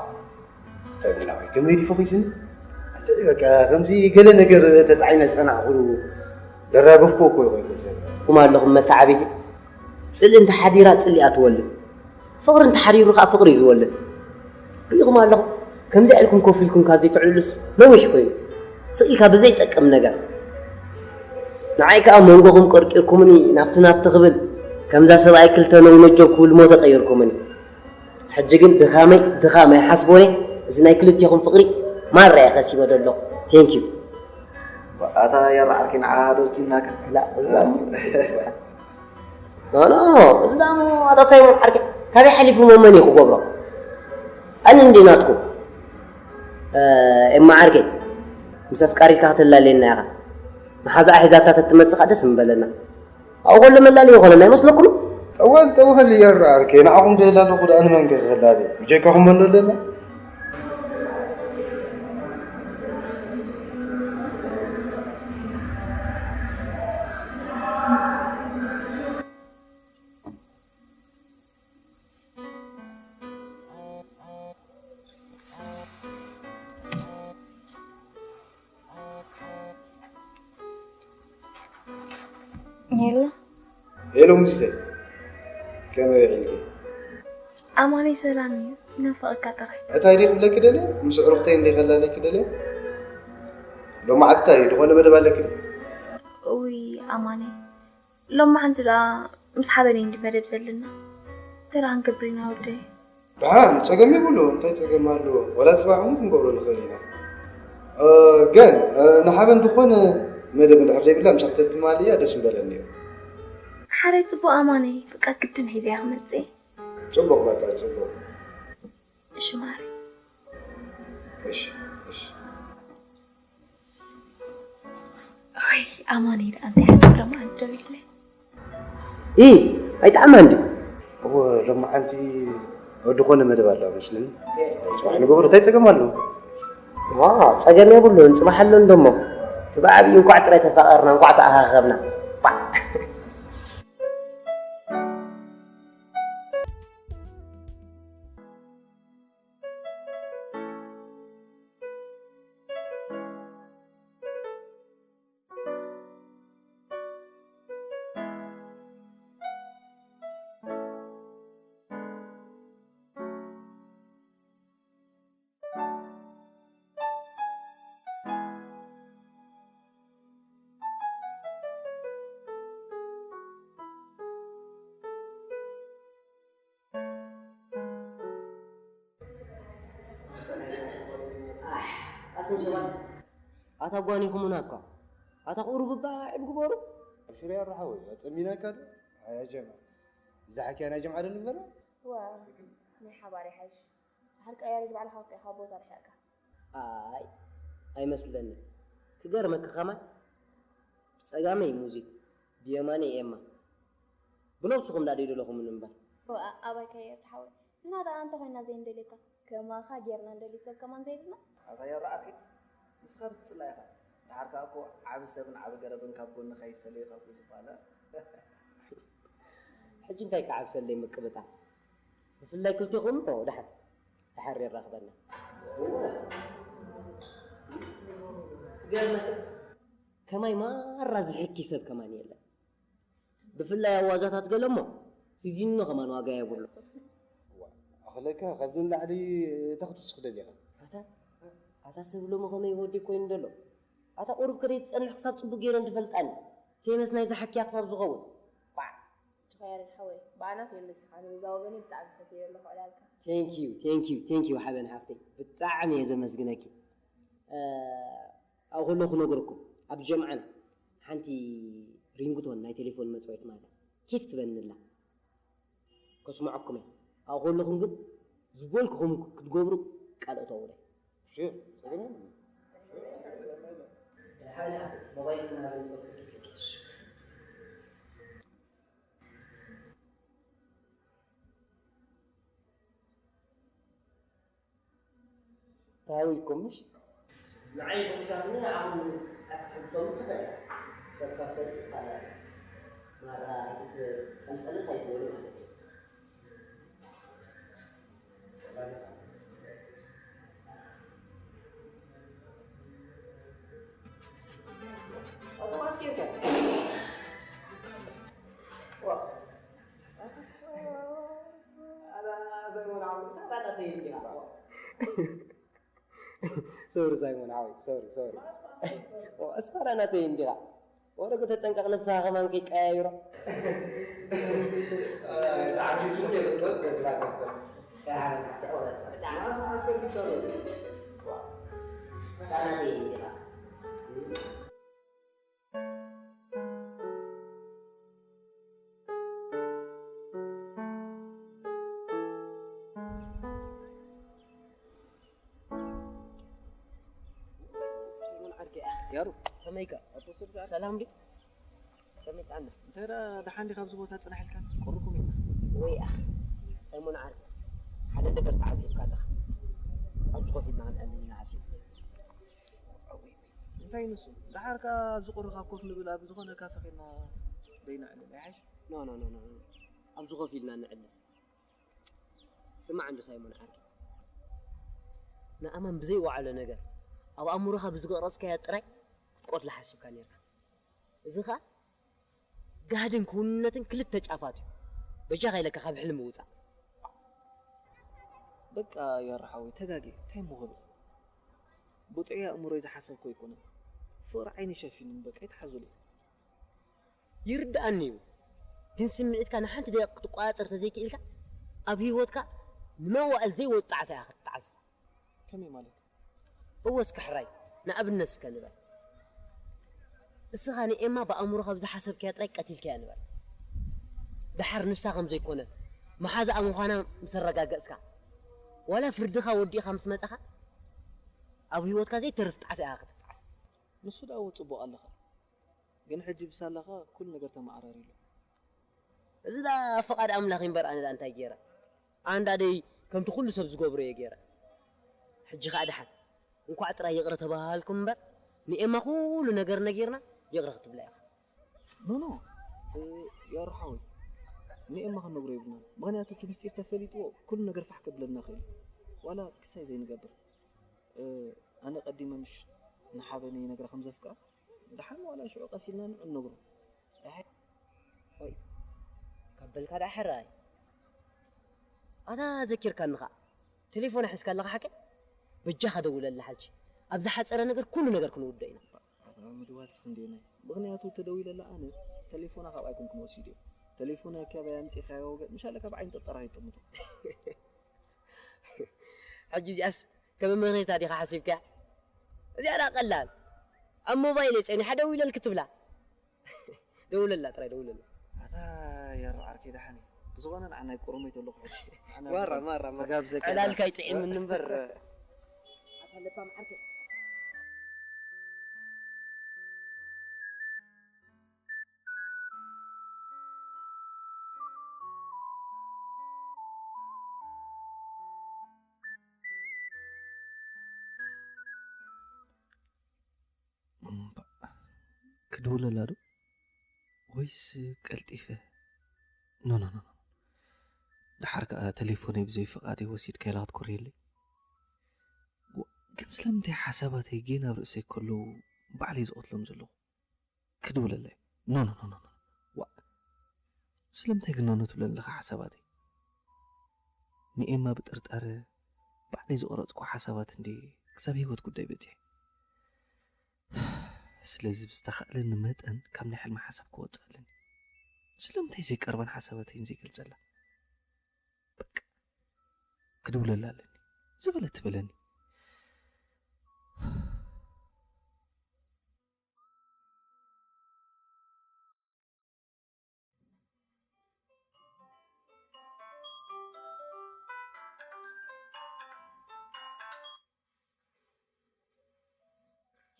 ፈቢና ወይ ከመይ ድዩ ፈኺስኒ? እንተ በቃ ከምዚ ገለ ነገር ተጻዒነ ዝጸናሕኩሉ ደራገፍኩ እኮ ይኾይኑ። ሪኢኹም ኣለኹም መተዓቢቲ ጽልኢ እንተ ሓዲራ ጽልኢ እያ ትወልድ። ፍቕሪ እንተሓዲሩ ኸኣ ፍቕሪ እዩ ዝወልድ። ርኢኹም ኣለኹም፣ ከምዚኣ ኢልኩም ኮፍ ኢልኩም ካብ ዘይትዕልሉስ ነዊሕ ኮይኑ። ስቕ ኢልካ ብዘይጠቅም ነገር። ንዓይ ከኣ መንጎኹም ቀርቂርኩምኒ ናብቲ ናብቲ ክብል፣ ከምዛ ሰብኣይ ክልተ ነውነጀው ክብል ሞ ተቐይርኩምኒ። ሕጂ ግን ድኻመይ ድኻም ኣይሓስቦን እየ። እዚ ናይ ክልቴኹም ፍቕሪ ማራ እየ ከሲበ ዘለኹ። ቴንኪዩ። ኣታ የራ ዓርኪ ንዓ ዶ ኪናካ? ክላእ፣ እዛ ኖ፣ ኖ፣ እዚ ደኣ እሞ ኣታ ሳይሞን ዓርከይ፣ ካበይ ሓሊፉ እሞ መን እዩ ክገብሮ? ኣነ እንድየ ናትኩም። እ፣ ኤማ ዓርከይ፣ ምስ ኣፍቃሪትካ ከተላልየና ኢኻ። መሓዛኣ ሒዛታ ተትመጽእ ከኣ ደስ ምበለና። ኣብኡ ከሎ መላለዪ ይኾነና ኣይመስለኩምን? ጠወል፣ ጠወል እያ ዓርከይ፣ ንዓኹም ደላ ኣለኹ ደኣ ንመን ከ ክላለ? ብጀካኹም መን ዶ ኣለና? ሄሎ። ሄሎ ሙዚተይ፣ ከመይ ውዒልኪ? ኣማነይ ሰላም እዩ፣ ናፍቐካ ጥራይ። እንታይ ድየ ክብለኪ ደልየ፣ ምስ ኣዕሩኽተይ እንድየ ከላለኪ ደልየ። ሎማዓንቲ እንታይ ድኾነ መደብ ኣለኪ? እውይ ኣማነይ፣ ሎማዓንቲ ደኣ ምስ ሓበን እንዲ መደብ ዘለና። እንታይ ደኣ ክንገብር ኢና ወደይ? ደሓን፣ ጸገም የብሉ። እንታይ ጸገም ኣለዎ? ዋላ ጽባሕ እውን ክንገብሮ ንኽእል ኢና። እ፣ ግን፣ እ፣ ንሓበን ዝኾነ መደብ እንድሕር ዘይብላ ምሳኺ ተትማልእያ ደስ ምበለኒ ነይሩ። ሓራይ ጽቡቕ ኣማነይ፣ በቃ ግድን ሒዘያ ክመጽእ። ጽቡቕ፣ በቃ ጽቡቕ። እሺ ማሪ። እሺ፣ እሺ። ወይ ኣማነይ ደኣ እንታይ ሓሳብ ሎማዓንቲ ደው ኢለ። ኢ ኣይጠዓማን ድዩ? እወ፣ ሎማዓንቲ ዝኾነ መደብ ኣሎ መስለኒ። ጽባሕ ንገብሮ፣ እንታይ ጸገም ኣለዎ? ዋ፣ ጸገም የብሉን፣ ጽባሕ ኣሎ እንደሞ። እቲ ብዓብዩ እንኳዕ ጥራይ ተፋቐርና፣ እንኳዕ ተኣኻኸብና። ባ። ኣቱም ሰባት ኣታ ጓኒኹሙና እኳ ኣታ ቁሩብ እባ ዕብ ግበሩ። ሽሪ ኣራሓወይ ኣጸሚናካ ዶ? ኣያ ጀማ፣ እዛ ሓኪያ ናይ ጀምዓ ዶ ንበላ? ዋ ናይ ሓባር ይሓይሽ። ድሓር ቀያሪ ባዕልኻ ወቂዕኻ ቦታ ርሒቕካ። ኣይ ኣይመስለንን። ክገርመኪ ከማን ብጸጋመይ ሙዚ ብየማነይ ኤማ ብነብስኹም ዳ ደይደለኹምን እምበር። ኣባይ ከየር ሓወይ ንሕና ደኣ እንተ ኮይና ዘይንደልየካ ከማኻ ጌርና ንደሊ ሰብ ከማን ዘይብልና። ኣታ የረኣኪ ንስኻ ብትጽላ ኢኻ። ድሓር ከኣ እኮ ዓቢ ሰብን ዓቢ ገረብን ካብ ጎንኻ ይፈለዩ ካብ ዝበሃል። ሕጂ እንታይ ክዓብሰለይ ምቅብጣል ብፍላይ ክልቴኹም እሞ ድሓር ድሓር የራኽበና። ክገርመካ ከማይ ማራ ዝሕኪ ሰብ ከማን የለን። ብፍላይ ኣብ ዋዛታት ገለ እሞ ሲዚኖ ከማን ዋጋ የብሉ። ኣኽለካ ካብዚ ንላዕሊ እንታይ ክትውስኽ ደሊኻ? ኣታ ኣታ ሰብ ሎሚ ከመይ ወዲ ኮይኑ ደሎ ኣታ ቁሩብ ከደይ ትጸንሕ ክሳብ ጽቡቅ ገይረ እንድፈልጣኒ ፌመስ ናይ ዝሓኪያ ክሳብ ዝኸውን። ቋዕ ጭኻ ያሬድ ሓወይ ብኣና ፌመስ ኢኻ ንበዛ ወገነይ ብጣዕሚ ፈትየ ኣለኹ ዕላልካ። Thank you thank you thank you ሓበን ሓፍተይ ብጣዕሚ እየ ዘመስግነኪ። ኣብኡ ከለኹ ክነግረኩም ኣብ ጀምዓና ሓንቲ ሪንግቶን ናይ ቴሌፎን መፅወይት ማለት ኬፍ ትበኒ ኣላ ከስምዐኩም እየ ኣብኡ ከለኹም ግን ዝበልኩኹም ክትገብሩ ቃል እተውለ ሽር ጸገም የብሉን። ድሓን ሓፍተይ ሞባይልኩም ናብ ሪንግቶን ታዊኩም ምሽ ንዓይ ሕጉሳትኒ ንዓኹም ኣይክትሕጉሶም ትኽእል ኢኻ። ሰብ ካብ ሰብ ይፈላለ። ማራ ኣይትጠልጠልስ ኣይትበሉ ማለት እዩ። ኣቶ ማስኬ እንታይ? ዋ፣ ኣታ ሳይሞን ዓው፣ ሳራ ናተይ እንዲኻ። ሶሪ ሳይሞን ዓው፣ ሶሪ፣ ሶሪ። ኦ፣ ሳራ ናተይ እንዲኻ። ወረገ ተጠንቀቕ፣ ነብስኻ ከማን ከይቀያይሮ። ተዓቢርኩም የብልኩን፣ ተስፋ ገብር። ደሓን፣ ደሓን፣ ደሓን። ሳራ ናተይ እንዲኻ። ሰላም ሰላም ዲ ከመይ ጣዕና እንተ ደሓን ዲኻ ኣብዚ ቦታ ጽናሕ ኢልካ ቁርኩም ኢልካ ወይ ኣኽ ሰይሞን ዓር ሓደ ነገር ተዓዚብካ ኣለኻ ኣብዚ ኮፍ ኢልና ክንዕልል ኢና ዓሲብ እንታይ ንሱ ደሓር ከኣ ኣብዚ ቁሪ ካብ ኮፍ ንብል ኣብ ዝኾነ ካፈ ኬድና ደይና ዕልል ኣይሓይሽ ኖ ኖ ኖ ኖ ኣብዚ ኮፍ ኢልና ንዕልል ስማዕ እንዶ ሳይሞን ዓርከይ ንኣማን ብዘይወዓሎ ነገር ኣብ ኣእምሮኻ ብዝገረጽካያ ጥራይ ክትቆትላ ሓሲብካ ነርካ እዚ ኸኣ ጋህድን ክውንነትን ክልተ ጫፋት እዩ። በጃኻ ኢለካ ካብ ሕልሚ ውፃእ። በቃ ያረሓዊ ተጋጌ እንታይ እሞ ክብል? ብጥዑይ ኣእምሮይ ዝሓሰብኩ ኣይኮነን። ፍቕሪ ዓይኒ ሸፊኑን በቃ ይትሓዙለይ። ይርድኣኒ እዩ፣ ግን ስምዒትካ ንሓንቲ ደቂቕ ክትቆጻጸር ተዘይክኢልካ ኣብ ህይወትካ ንመዋእል ዘይወጽእ ጣዕሳ ኢኻ ክትጣዕስ። ከመይ ማለት? እወ እስከ ሕራይ ንኣብነት እስከ ንበል። እስኻ ንኤማ ብኣእምሮኻ ብዝሓሰብካያ ጥራይ ቀቲልካያ ንበል። ደሓር ንሳ ከም ዘይኮነ መሓዛኣ ምዃና ምስ ኣረጋገጽካ፣ ዋላ ፍርድኻ ወዲእኻ ምስ መጻኻ፣ ኣብ ህይወትካ ዘይተርፍ ጣዕሳ ኢኻ ክትጣዕስ። ንሱ ደኣ እወ ጽቡቕ ኣለኻ፣ ግን ሕጂ ብሳላኻ ኩሉ ነገር ተመዓራርዩ ኣሎ። እዚ ደኣ ፍቓድ ኣምላኽ እምበር ኣነ ደኣ እንታይ ገይረ? ኣንዳ ደይ ከምቲ ኩሉ ሰብ ዝገብሮ እየ ገይረ። ሕጂ ኸኣ ደሓን እንኳዕ ጥራይ ይቕረ ተባሃሃልኩም እምበር ንኤማ ኩሉ ነገር ነጊርና ይቕረ ክትብላ ኢኻ። ኖ ኖ፣ እ፣ ያሩ ሓወይ፣ ንኤማ ክንነግሮ የብልናን። ምኽንያቱ እቲ ምስጢር ተፈሊጥዎ ኩሉ ነገር ፋሕ ከብለልና ይኽእል እዩ። ዋላ ክሳይ ዘይንገብር። እ፣ ኣነ ቀዲመ ምሽ ንሓበን ይነግራ ከም ዘፍቅራ፣ ደሓን ዋላ ሽዑ ቀስ ኢልና ንዑ ንነግሮ። ኣይ፣ ወይ፣ ካብ በልካ ደኣ ሕራይ። ኣታ ዘኪርካኒ ኸኣ። ቴሌፎና ሒዝካ ኣለኻ ሓቀይ? በጃኻ ደውለላ ሓጂ። ኣብ ዝሓጸረ ነገር ኩሉ ነገር ክንውድኦ ኢና። ኣታ ምድዋልስ ክንደየናይ? ምኽንያቱ ተደዊለላ ኣነ ቴሌፎና ካብ ኣይኮንኩን ወሲደዮ። ቴሌፎና ከበይ ኣምጺእካዮ ወገን? ምሻለ ካብ ዓይኒ ጥርጠራ ይጥምቶ። ሕጂ እዚኣስ ከም መመኽነይታ ዲኻ ሓሲብካያ? እዚኣ ደኣ ቀላል። ኣብ ሞባይለይ ጸኒሓ ደዊለልኪ ትብላ። ደውለላ ጥራይ ደውለላ። ኣታ ያሮ ዓርከይ ደሓን እዩ። ብዝኾነ ንዓ ናይ ቁሩመይ ተለኹ ሕጂ። ኣነ ማራ፣ ማራ፣ ማራ። ተጋብዘካ ዕላልካ ኢና። ይጥዒምኒ እምበር። ኣታ ለባም ዓርከይ። እምባ፣ ክድውለላ ዶ? ወይስ ቀልጢፈ? ኖ፣ ኖ፣ ኖ፣ ኖ። ደሓር ከኣ ተሌፎነይ ብዘይ ፍቓደይ ወሲድካያ ኢላ ክትኮርየለይ? ዋ፣ ግን ስለምንታይ ሓሳባተይ ጌና ኣብ ርእሰይ ከለዉ ባዕለይ ዝቐትሎም ዘለኹ? ክድውለለይ? ኖ፣ ኖ፣ ኖ፣ ኖ፣ ኖ። ዋ፣ ስለምንታይ ግን ኖ፣ ኖ ትብለኒ ኣለኻ ሓሳባተይ? ንኤማ ብጥርጣረ ባዕለይ ዝቐረጽኩ ሓሳባት እንድየ ክሳብ ህይወት ጉዳይ በጺሐ። ስለዚ ብዝተኻእለኒ መጠን ካብ ናይ ሕልሚ ሓሳብ ክወጽእ ኣለኒ። ስለምንታይ ዘይቀርባን ሓሳባተይን ዘይገልጸላ? በቃ ክድውለላ ኣለኒ። ዝበለት ትበለኒ።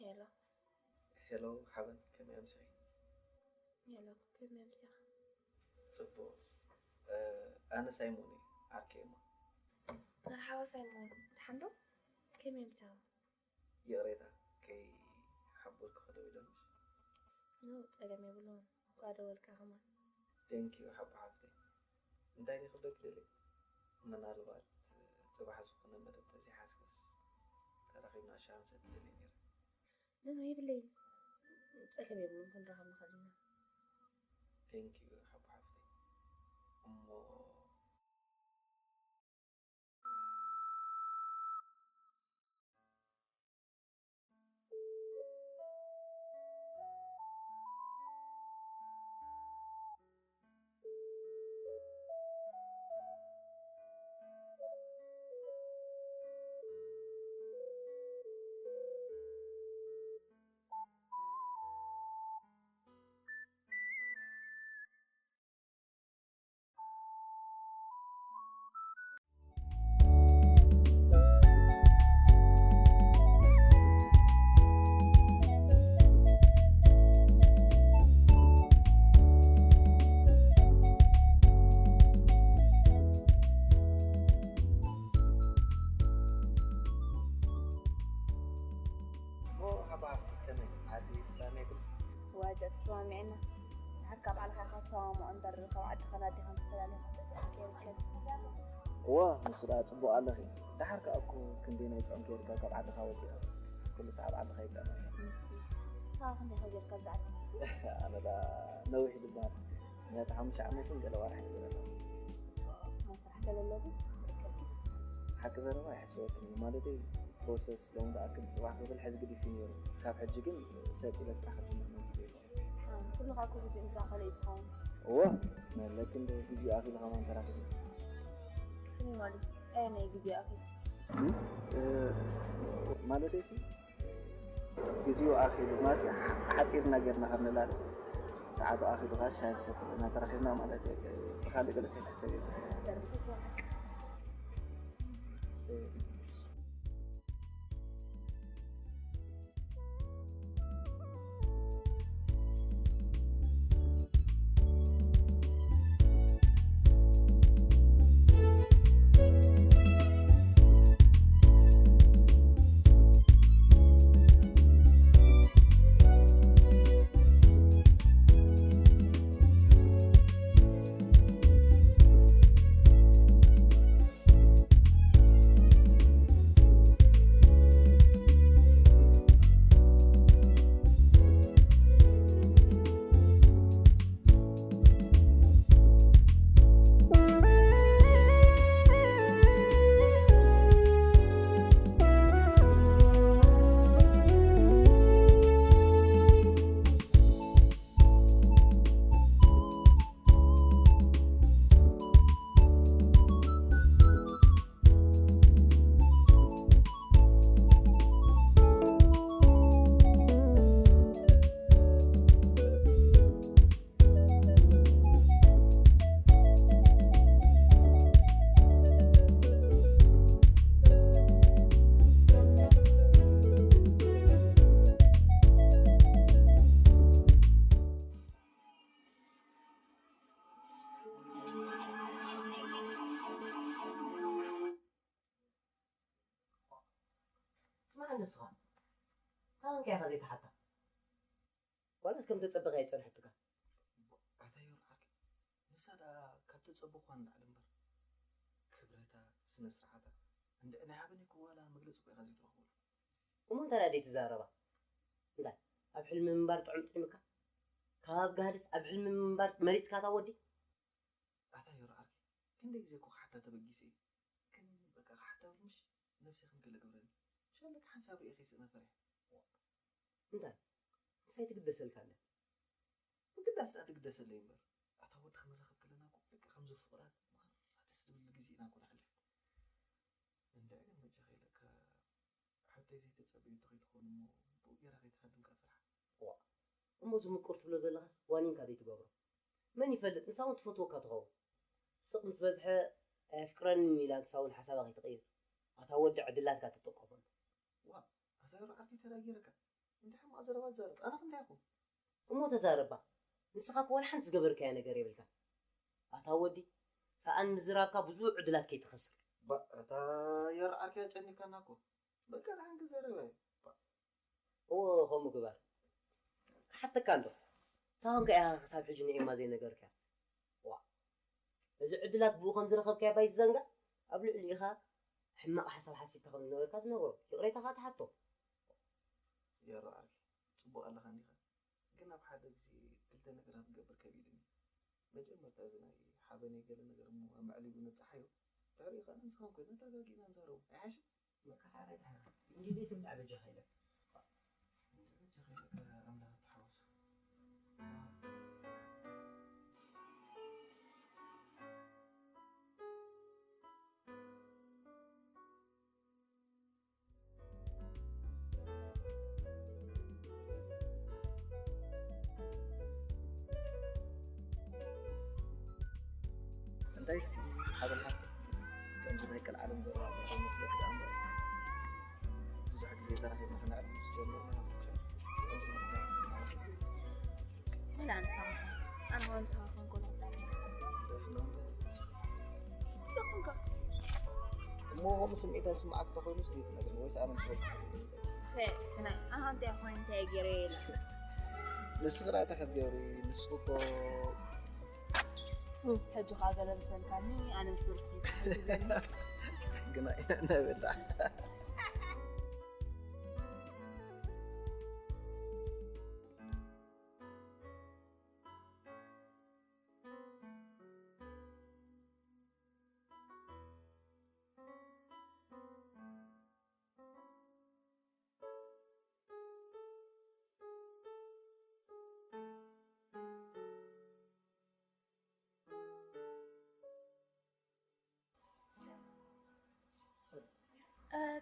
ሄሎ። ሄሎ ሓበን፣ ከመይ ኣምሲኺ? ሄሎ፣ ከመይ ኣምሲኻ? ጽቡቕ። እ፣ ኣነ ሳይሞን እየ፣ ዓርከይ እሞ። መርሓባ ሳይሞን፣ ደሓን ዶ? ከመይ ኣምሲኻ? ይቕሬታ፣ ከይሓበርኩ ክደውለ ምሽ? ኖ፣ ጸገም የብሉን። እንኳ ደወልካ ከማን። Thank you ሓቦ ሓፍተይ። እንታይ ድየ ክብለኪ ደልየ? ምናልባት ጽባሕ ዝኾነ መደብ ተዘይሓዝክስ ተራኺብና ሻሂ ክንሰቲ ደልየ ነይረ። ኖ፣ ኖ፣ የብለይን። ጸገም የብሉን፣ ክንራኸብ ንኽእል ኢና። Thank you ሓቦ ሓፍተይ። እሞ እሞ ሓባ ከመይ ዓዲ ተሰማሚዕኩም? ዋጀ ተሰማሚዕና። ድሓር ካብ ባዕልኻ ኢኻ ትሰማምዖ እምበር ካብ ዓድኻን ኣዴኻን ተፈላሊኻ ክትወጽእ ኣይትኽእልን። እዋ፣ ንሱ ደኣ ጽቡቕ ኣለኺ። ድሓር ከኣ እኮ ክንደይ ናይ ጥዑም ጌርካ ካብ ዓድኻ ወጺኻ። ኩሉ ሰዓት ዓድኻ ይቀመጥ። ንሱ። ንስኻ ክንደይ ከቢርካ ብዛዕባ ኣነ ዳ ነዊሕ ዝበሃል ምኽንያቱ ሓሙሽተ ዓመትን ገለ ዋርሒ ይበለና። ናይ ስራሕ ገለ ኣሎ ግን ይርከብኪ? ሓቂ ዘረባ ኣይሕሰበክን እዩ። ማለተይ ፕሮሰስ ሎም ደኣክል ጽባሕ ክብል ሕዚ ግዲፍ እዩ ነይሩ። ካብ ሕጂ ግን ሰጥ ኢለ ስራሕ ክጅምር መጊዱ የለን። ኩሉ ካብ ኩሉ ዝእምዛ ከለ እዩ ዝኸውን። እወ፣ መለክን ዶ ግዜኡ ኣኺሉ ከማን ተራኺቡ። ከመይ ማለት? ኣየናይ ግዜኡ ኣኺሉ? ማለተይሲ ግዜኡ ኣኺሉ ማሲ ሓፂርና ጌርና ካብ ንላለ ሰዓቱ ኣኺሉ ከዓ ሻሂ ክሰቲ ኢና ተራኺብና ማለት እዩ። ብኻሊእ ገለ ሰይትሕሰብ እዩ። ስማዕ ንስኻ፣ ካበይ ኢኻ ዘይትሓታ? ዋላስ ከም ተጸበኻ ይጸንሐትካ? ኣታ ዮር ዓርከይ፣ ንሳ ደኣ ካብ ተጸበኹዋ ንላዕሊ እምበር፣ ክብረታ፣ ስነ ስርዓታ፣ እንድዒ ናይ ሓበን እኮ ዋላ መግለጺ እኮ ኢኻ ዘይትረኽበሉ። እሞ እንታይ ደኣ ዘይትዛረባ? እንታይ፣ ኣብ ሕልሚ ምንባር ጥዑም ጥዒምካ? ካብ ጋህድስ ኣብ ሕልሚ ምንባር መሪጽካ እታ ወዲ? ኣታ ዮር ዓርከይ፣ ክንደይ ግዜ እኮ ክሓታ ተበጊሰ እየ። ግን በቃ ክሓታ ምሽ ነብሰይ ከም ገለ ግብረኒ። ሸለክ ሓንሳብ ርእየ ከይስእና ፈሪሐ። እንታይ? ንሳ ኣይትግደሰልካ ኣለ። ምግዳስ ደኣ ትግደሰለይ እምበር፣ ኣታ ወዲ ክንራኸብ ከለና እኮ ልክዕ ከምዚ ፍቑራት ማራ ደስ ዝብል ግዜ ኢና እኮ ነሕልፍ። እንድዒ ግን በጃኻ ኢለካ፣ ሓብተይ ዘይተጸበየቶ ከይትኸውን እሞ ብኡ ገይራ ከይትሃድም ከኣ ፈርሓ። ዋእ፣ እሞ እዚ ምቁር ትብሎ ዘለኻስ ዋኒንካ ዘይትገብሮ? መን ይፈልጥ፣ ንሳ እውን ትፈትወካ ትኸውን። ስቕ ምስ በዝሐ ኣየፍቅረንን ኢላ ንሳ እውን ሓሳባ ከይትቕይር። ኣታ ወዲ ዕድላትካ ትጠቀመሉ። ዋእ፣ ኣታ ዮር ዓርከይ ተዳጊረካ። እንታይ ሕማቕ ዘረባ ትዛረብ? ኣነ ክንደይ ይኹን? እሞ ተዛረባ። ንስኻ እኮ ዋላ ሓንቲ ዝገበርካያ ነገር የብልካን። ኣታ ወዲ፣ ሰኣን ምዝራብካ ብዙሕ ዕድላት ከይትኸስር። ባ፣ ኣታ ዮር ዓርከይ ኣጨኒካና እኮ። በቃ ደሓን ክዛረብ እየ። ባ። እዎ፣ ከምኡ ግበር። ክሓተካ እንዶ። እንታይ ኮንካ ኢኻ ክሳብ ሕጂ ንኤማ ዘይነገርካያ? ዋ። እዚ ዕድላት ብኡ ከም ዝረኸብካዮ ባይትዘንጋዕ፣ ኣብ ልዕሊኡ ኢኻ ሕማቕ ሓሳብ ሓሲብካ ከም ዝነበርካ ትነግሮ። ይቕሬታ ከኣ ትሓቶ። ዮር ዓርከይ፣ ጽቡቕ ኣለኻ እንዲኻ። ግን ኣብ ሓደ ግዜ ክልተ ነገራት ክገብር ከቢድኒ። መጀመርታ እዚ ናይ ሓበነይ ገለ ነገር እሞ ኣማዕሊሉ ነብጽሓዮ። ድሕሪኡ ከኣ ንስኻን ኮይና ተረጋጊእና ንዛረቦ። ኣይሓይሽን? መከሓረዳ ግዜ ትብላዕ በጃኻ ኢለካ። በጃኻ ኢለካ ኣምላኽ ተሓወሶ። እንታይ እስኪ ሓበን ሓፍ ከምዚ ናይ ቀልዓለም ዘረባ ዘይመስለክ ደኣ እምበር ብዙሕ ግዜ ተራኺብና ክነዕልል ምስ ጀመርና ወላ ኣንሳኻ ኣነ ዋ ምሳኻ ኮንኮ ደፍና እሞ ከምኡ ስምዒት ስምዓክ ተኮይኑስ ዘይትነግርኒ ወይስ ኣነ ምስ ረብሐ? ግናይ ኣነ እንታይ ኮይኑ እንታይ ገይረ ኢላ ንስኺ ደኣ እንታይ ክትገብሪ ንስኺ እኮ ሕጂ ከዓ ገለ ምስ በልካኒ ኣነ ምስ በልኩ ግናይ ነብላ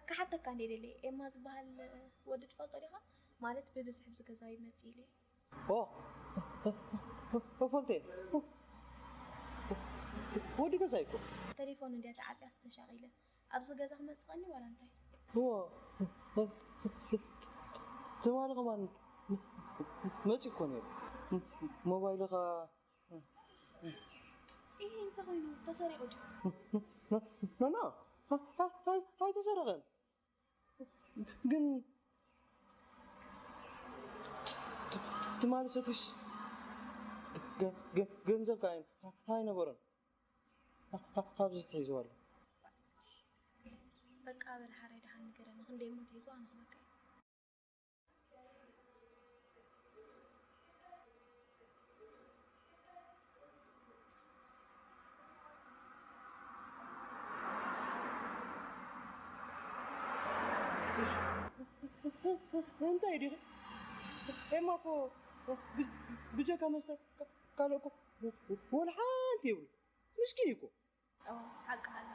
ክሓተካ እንደ ደለ ኤማ ዝበሃል ወዲ ትፈልጦ ዲኻ? ማለት ብብዝሒ ኣብዚ ገዛ ይመጽእ ኢለ። ኦ እፈልጦ እየ። ወዲ ገዛ እኮ። ተሌፎን እንድያ ተዓፅያ ዝተሻቒለ። ኣብዚ ገዛ ክመፅእ ቀኒ ዋላ እንታይ? እዎ ትማሊ ከማን መፂ እኮ ነይሩ። ሞባይልኻ ይህ እንታይ ኮይኑ ተሰሪቑ ድዩ? ኖኖ ኣይተሰረቐን። ግን ትማሊ ሰቲስ ገንዘብ ከ ኣይነበሮን። ኣብዚ ትሒዝዋ ኣሎ። በቃ በል ሓራይ ደሓን ንገረኒ። ክንደይ እሞ ትሒዙ ኣነ ክበካ እየ። እንታይ ዲኺ? ኤማ እኮ ብጀካ መስተ ካልእ እኮ ወላ ሓንቲ የብሉ። ምስኪን እዩ እኮ። ሓቂ ኣላ።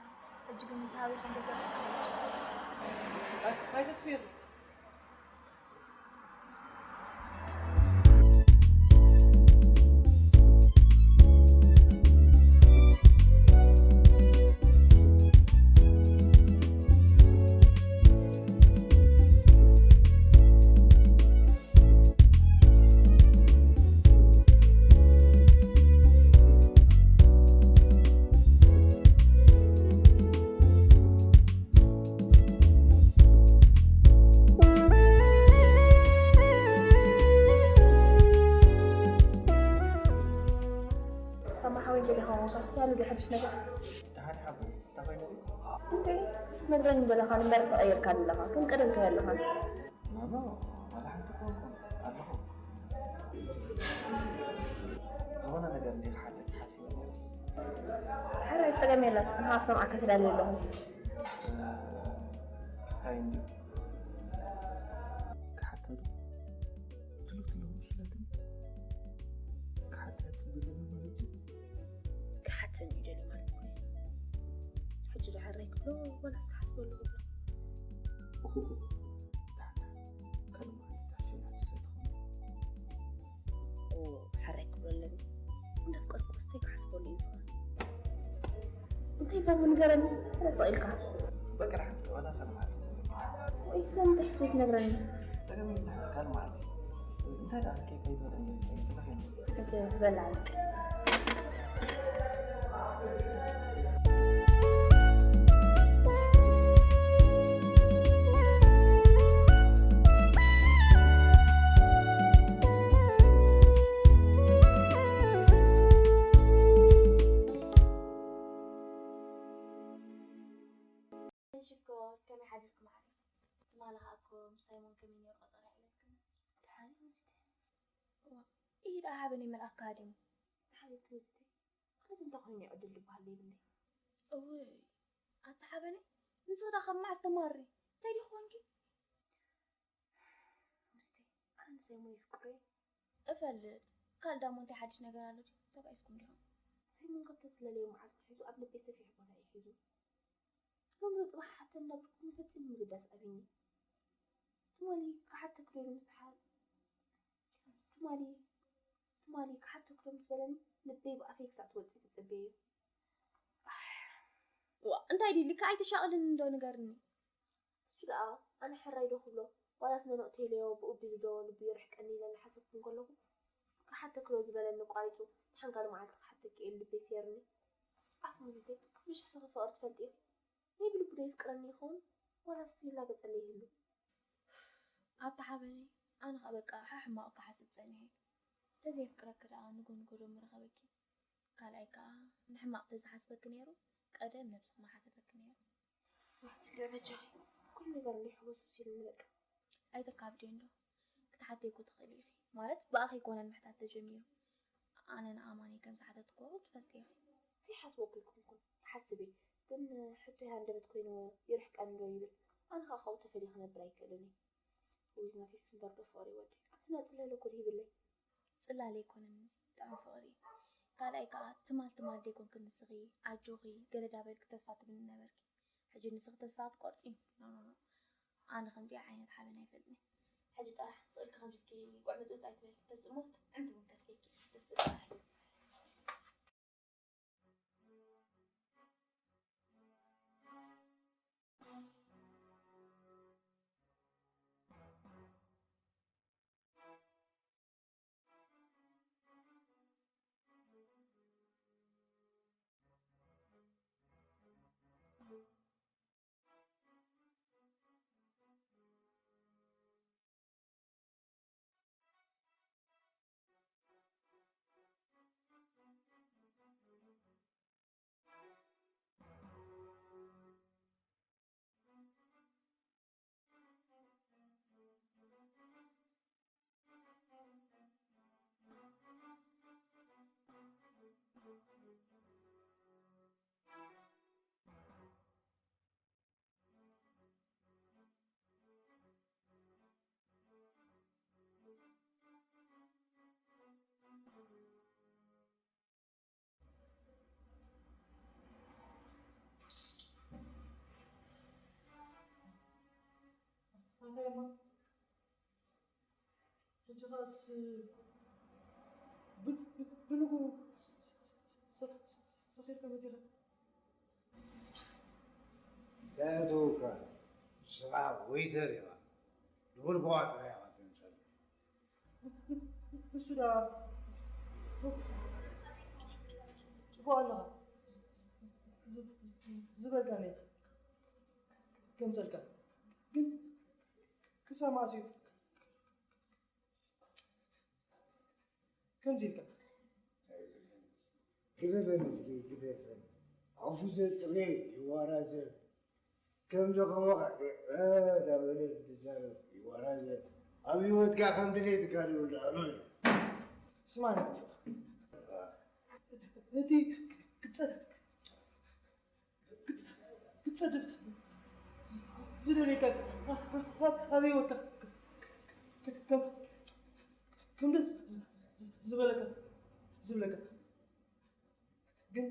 ሕጂ ግን እንታይ ከም ገዛ ኣይተጥፍኢኺ። ሰማሓዊ እንጀዲኻ ሞንካ ያሉ ዶ ሓድሽ ነገር ደሓን ሓቦ እንታይ ኮይኑ እንዴ ነግረኒ ዘለኻ ንበር ተቐይርካ ኣለኻ ከም ቀደም ከይ ኣለኻ ኖኖ ዋላ ሓንቲ ኮንኩ ኣለኹ ዝኾነ ነገር እንዲ ክሓተት ሓሲበ ነይረ ሕራይ ጸገም የለን ንኻ ክሰምዓካ ተዳልየ ኣለኹ ክስታይ እንዲ ክሓተሉ ትሉት ኣለኹ ሽለትን ክሓተ ጽቢ ዘሎ ማለት እዩ ክሓተን እዩ ደሊ ማለት እኮ እዩ። ሕጂ ዶ ሕራይ ክብሎ ወላስ ክሓስበሉ ክብሎ ኡሁሁ ዳሕና ካልእ መዓልቲ ትሕሸኒ ሕጂ ሰይትኾነ ኦ፣ ሕራይ ክብሎ ኣለኒ እንዳፍቀርኩ ስተይ ክሓስበሉ እዩ ዝኸውን እንታይ ባቡ ንገረኒ ረስቕ ኢልካ በቃ ዳሕና ዋላ ካልእ መዓልቲ ወይ ስለምንታይ ሕጂ ትነግረኒ ጸገም የለን ካልእ መዓልቲ እንታይ ደኣ ከይከይድ በለ እንዲ ተለኸኒ ሕጂ በላል ሽኮር ከመይ ሓዲርኩም ዓሊ ትማሊ ከኣ እኮ ምስ ሳይሞን ከመይ ነይሩ ቆጸራ ኢለክን ደሓን እዩ ኢድ ኣሃበኒ መልኣካ ሃዲሙ ሓሊት ውስቲ ኣነ ግን እንታይ ኮይኑ ይዕድል ዝበሃል ዘይብለይ እውይ ኣቲ ሓበኒ ንስኺ ዳ ካብ መዓስ ተማሪ እንታይ ዲኺ ኮንኪ ውስቲ ኣነ ንሰይሞን ይፍቅሮ እየ እፈልጥ ካልእ ዳሞ እንታይ ሓድሽ ነገር ኣሎ ድዩ ተባኢስኩም ዲኹም ሰይሞን ካብ ተስለለዮ መዓልቲ ትሒዙ ኣብ ልበይ ሰፊሕ ቦታ እዩ ሒዙ ሎሚ ዶ ጽባሕ ሓተን እንዳበልኩ ንፈጺሙ ምግዳስ ኣብዩኒ ትማሊ ክሓተኪ ዶ ኢሉ ምስ ሓ ትማሊ ትማሊ ክሓተኪ ዶ ምስ በለኒ ልበይ ብኣፈይ ክሳዕ ትወጽእ ትጽበዮ እዩ። ዋ እንታይ ድዩ ልክዕ ኣይተሻቕልኒ እንዶ ንገርኒ። እሱ ደኣ ኣነ ሕራይ ዶ ክብሎ ዋላስ ነኖእ ቴልዮ ብኡ ቢሉ ዶ ልቡ ይርሕቀኒ ኢለ እናሓሰብኩ እንከለኹ ክሓተኪ ዶ ዝበለኒ ኣቋሪጹ ሓንካሊ መዓልቲ ክሓተኪ ኢሉ ልበይ ስየርኒ። ኣቲ ሙዚተይ ምሽ ንስኺ ፍቕሪ ትፈልጢ ኢኺ። ናይ ብልቡ ዶ የፍቅረኒ ይኸውን ዋላስ ይላገጸለይ ይህሉ? ኣታ ሓበነይ ኣነ ኸኣ በቃ ሕሕማቕ ክሓስብ ጸኒሐ። ተዘየፍቅረኪ ደኣ ንጎ ንጎ ዶ ምረኸበኪ? ካልኣይ ከኣ ንሕማቕ ተዝሓስበኪ ነይሩ ቀደም ነብስኺ ምሓተተኪ ነይሩ። ዋትልዕ በጃኺ ኩሉ ነገር እንዶ ይሕጎስ ወሲዱኒ በቃ። ኣይተካብድዮ እንዶ ክትሓትዮ እኮ ትኽእሊ ኢኺ ማለት ብኣኺ ኣይኮነን ምሕታት ተጀሚሩ። ኣነ ንኣማን እየ ከም ዝሓተትክዎ ትፈልጢ ኢኺ። ዘይሓስቦ እኮ ኣይኮንኩን። ይሓስብ እየ። ግን ሕቶይ ሃንደበት ኮይንዎ ይርሕቀኒ ዶ ይብል። ኣነ ኸኣ ካብኡ ተፈልየ ክነብር ኣይክእልን እየ። ውይ ናተይስ እምበር ዶ ፍቕሪ ወደይ። ኣቲ ናብ ጽላለ እኮ ድሂብለይ። ጽላለ ኣይኮነን እዚ ጥዑም ፍቕሪ እዩ። ካልኣይ ከኣ ትማል ትማል ደይኮንኪ ንስኺ ኣጆኺ ገለ ዳበልኪ ተስፋ ትብልኒ ነበርኪ። ሕጂ ንስኺ ተስፋ ክትቆርጺ? ኖ፣ ኖ፣ ኖ። ኣነ ከምዚኣ ዓይነት ሓበን ኣይፈልጥን። ሕጂ ጥራሕ ስቕ ኢልኪ ከምዚ ኢልኪ ጓዕ ምጽምጽ ኣይትበሊ። ተስእሞ ጥዕምቲ ቡን ከስትየኪ። ደስ ዝብል ጥራሕ። ሕጂ ኸኣስ ብ- ብ- ብንጉ ሰኺርካ መፂኻ። እንታይ ኣተውካ? ንስኻ ወይተር ኢኻ። ንጉልቦኻ ጥራይ ኢኻ ትምሰል። እሱ ዳ ጽቡቕ ኣለኻ ዝበልካኒ ከምጸልካ ግን ክሳብ መዓስ እዩ ከምዚ ኢልካ? ግደፈኒ እስኪ ግደፈኒ። ኣፉ ዘጽሬ ይዋራዘ ከምዚ ከማኻ እንዳበለ ዝዛረብ ይዋራዘ ኣብ ህይወትካ ከም ድሌትካ ዝብል ኣሎ እዩ። ስማኒ እቲ ክጸ- ክትጸድፍ ዝደልየካ ኣብ ህይወትካ ከም ደስ ዝበለካ ዝብለካ ግን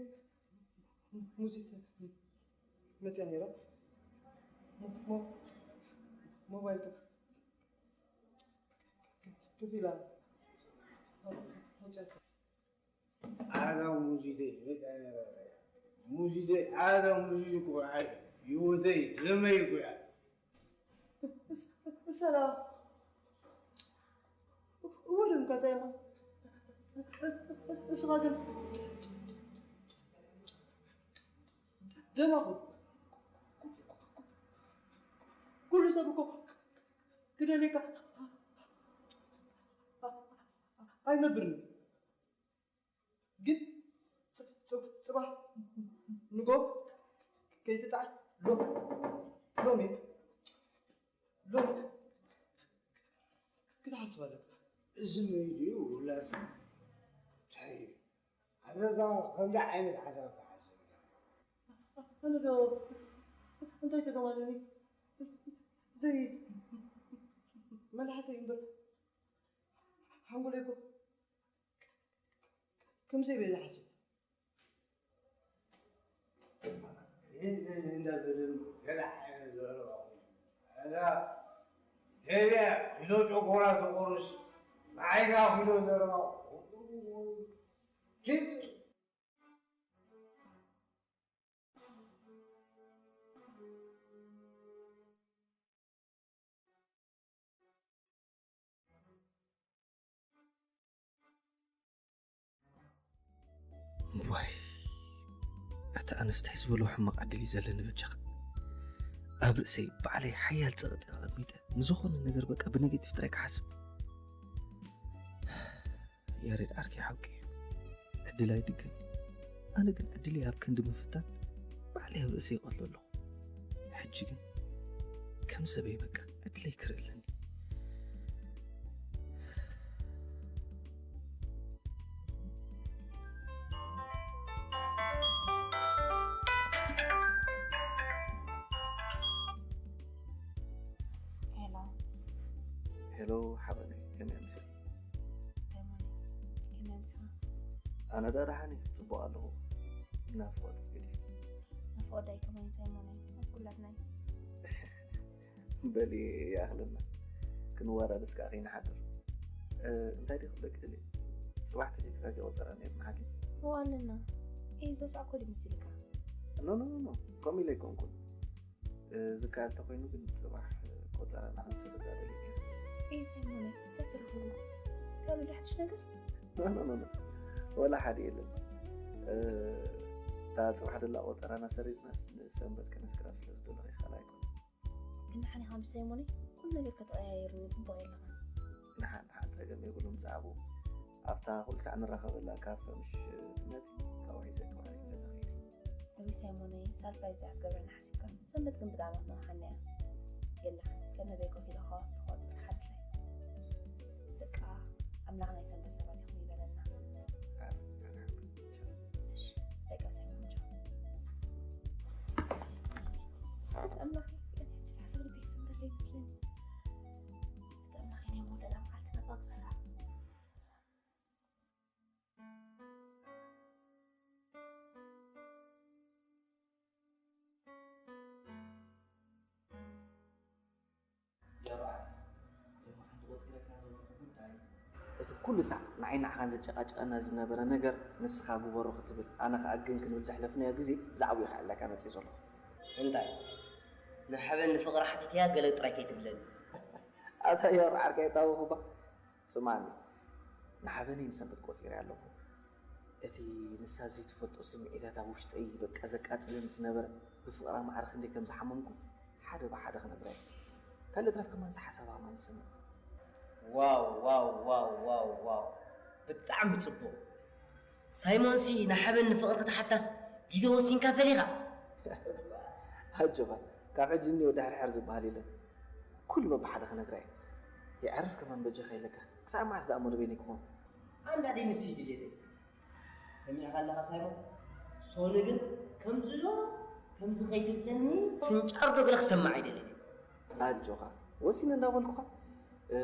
ሙዚት መፅያ ነይራ ሞባይልካ ክፊላ መፅያካ ኣዛ ሙዚተይ መፅያ ነይራ ሙዚተይ ኣዛ ሙዚት እኮ ይወተይ ድረመይ እኮ እያ እሰላ እወደም ካታይማ እስኻ ግን ደማኹ ኩሉ ሰብ እኮ ክደልየካ ኣይነብርን ግን ጽባሕ ንጎ ከይትጣዓስ ሎሚ ሎሚ ክትሓስብ ኣለካ። እዚ መይድዩ ውላስ እንታይ እዩ? ኣዘዛ ከምዚ ዓይነት ሓሳብ ትሓስብ ኣነ ዶ እንታይ ተገማለኒ ዘይ መልሓሰይ እምበር ሓንጎለይ እኮ ከምዚ ኢለ ይሓስብ። እንዳበለ ገለ ዓይነት ዘረባ እዛ ሄርያ ኪሎ ጨጎራ ተቆርስ ንዓይና ኪሎ ዘረባ ዋይ ኣታ ኣነስታይ ዝበሎ ሕማቕ ዕድል እዩ ዘለኒ በጃኻ ኣብ ርእሰይ ባዕለይ ሓያል ጸቕጢ ኣቐሚጠ ንዝኾነ ነገር በቃ ብነጌቲቭ ጥራይ ክሓስብ ያሬድ ዓርከይ ሓቂ እዩ ዕድል ኣይድገም ኣነ ግን ዕድለይ ኣብ ክንዲ ምፍታን ባዕለይ ኣብ ርእሰይ ይቐትሎ ኣለኹ ሕጂ ግን ከም ሰበይ በቃ ዕድለይ ክርኢ ኣለኒ ሄሎ ሓበነይ ከመይ ኣምሰል ኣነ ዳ ደሓን እዩ ጽቡቕ ኣለኹ ናፍቖት ገዲፍ ናፍቖት ዳይ ከመይ ሰይሞነይ ብላትናይ። በሊ ይኣኽለና፣ ክንወራረስ ከዓ ከይንሓድር። እ፣ እንታይ ድዩ ክብለኪ ደልየ? ፅባሕ ተዘይተጋግየ ቆፀራ ነይርና ሓቂ? እዋ ኣለና። እይ ዘስዕኮ ድዩ መሲልካ? ኖ ኖ ኖ፣ ከምኡ ኢለ ኣይኮንኩን። እ፣ ዝከኣል ተኮይኑ ግን ፅባሕ ቆፀራና ክንስርዛ ደልየ ነይረ። እይ ሰይሞነይ፣ እንታይ ትረኽቡ? እንታይ ኣሎ ሓድሽ ነገር? ኖ ኖ ኖ ኖ፣ ወላ ሓደ የለን። እ፣ እታ ፅባሕ ደላ ቆፀራና ሰሪዝናስ ንሰንበት ከነስክራ ስለ ዝደለኹ ይኽእል ኣይኮነን። ግን ንሓኒ ከም ሰይሞነይ ኩሉ ነገር ከተቐያየርኒ ፅቡቕ የለኻን። ንሓን ንሓን ፀገም የብሉን ብዛዕባኡ። ኣብታ ኩሉ ሳዕ ንራኸበላ ካፈ ምሽ ትመፂ፣ ካብኡ ሒዘ ክበሃል ገዛ ኸይደ። እዊ ሰይሞነይ ሳልፋይ እዚኣ ክትገብረና ሓሲብካ? ሰንበት ግን ብጣዕሚ ክትመርሓኒ እያ። የላ ከመበይ ኮፍ ኢለ ከዋኽብቲ ክቆፅር ሓድላይ። በቃ ኣምላኽ ናይ ሰንበት ሰባት ይኹን ይበለና። ኣሜን፣ ኣሜን። እሺ፣ ደቂ ኣሰይ ምንጫ። ኣምላኽ፣ ብዛዕባ ልቢ ክስምረለይ ይመስለኒ። ኣምላኽ፣ ናይ መወዳእታ መዓልቲ ነባግበራ። ያ በዓል፣ ሎሚ ሓንቲ ቆፂረካ ዘለኹ ጉዳይ፣ እቲ ኩሉ ሳዕ ንዓይ ንዓኻን ዘጨቃጨቀና ዝነበረ ነገር ንስኻ ግበሮ ክትብል፣ ኣነ ከዓ ግን ክንብል ዘሕለፍናዮ ግዜ ብዛዕባኡ ይኸዕለካ መፅእ ዘለኹ። እንታይ ንሓበን ንፍቕሪ ሓቲትያ ገለ ጥራይ ከይትብለኒ። ኣታ ዮር ዓርከይ፣ ታወኹባ። ስማኒ፣ ንሓበነይ ንሰንበት ቆፂረ ኣለኹ። እቲ ንሳ ዘይትፈልጦ ስምዒታት ኣብ ውሽጠይ በቃ ዘቃፅለኒ ዝነበረ፣ ብፍቕራ ማዕረ ክንደይ ከም ዝሓመምኩ ሓደ ብሓደ ክነግራ እየ። ካልእ ትረፍ ከማን ሓሳባ ከማን ይሰምዕ። ዋው ዋው ዋው ዋው ዋው፣ ብጣዕሚ ጽቡቕ። ሳይሞንሲ ንሓበን ንፍቕሪ ክትሓታስ ግዜ ወሲንካ ፈሊኻ። ኣጆኻ፣ ካብ ሕጂ እኒኦ ድሕርሕር ዝበሃል የለን። ኩሉ በብሓደ ክነግራ እየ። የዕርፍ ከማን በጃኻ ኢለካ። ክሳብ መዓስ ደኣ መደበይኒ ክኾን? ኣንዳ ደይ ንሱ ይድልየለይ። ሰሚዕካ ኣለኻ ሳይሞን? ሶኒ ግን ከምዚ ዶ ከምዚ ከይትብለኒ ፍንጫር ዶ ገለ ክሰምዕ ኣይደልን። ኣጆኻ፣ ወሲነ እንዳበልኩኻ። እ፣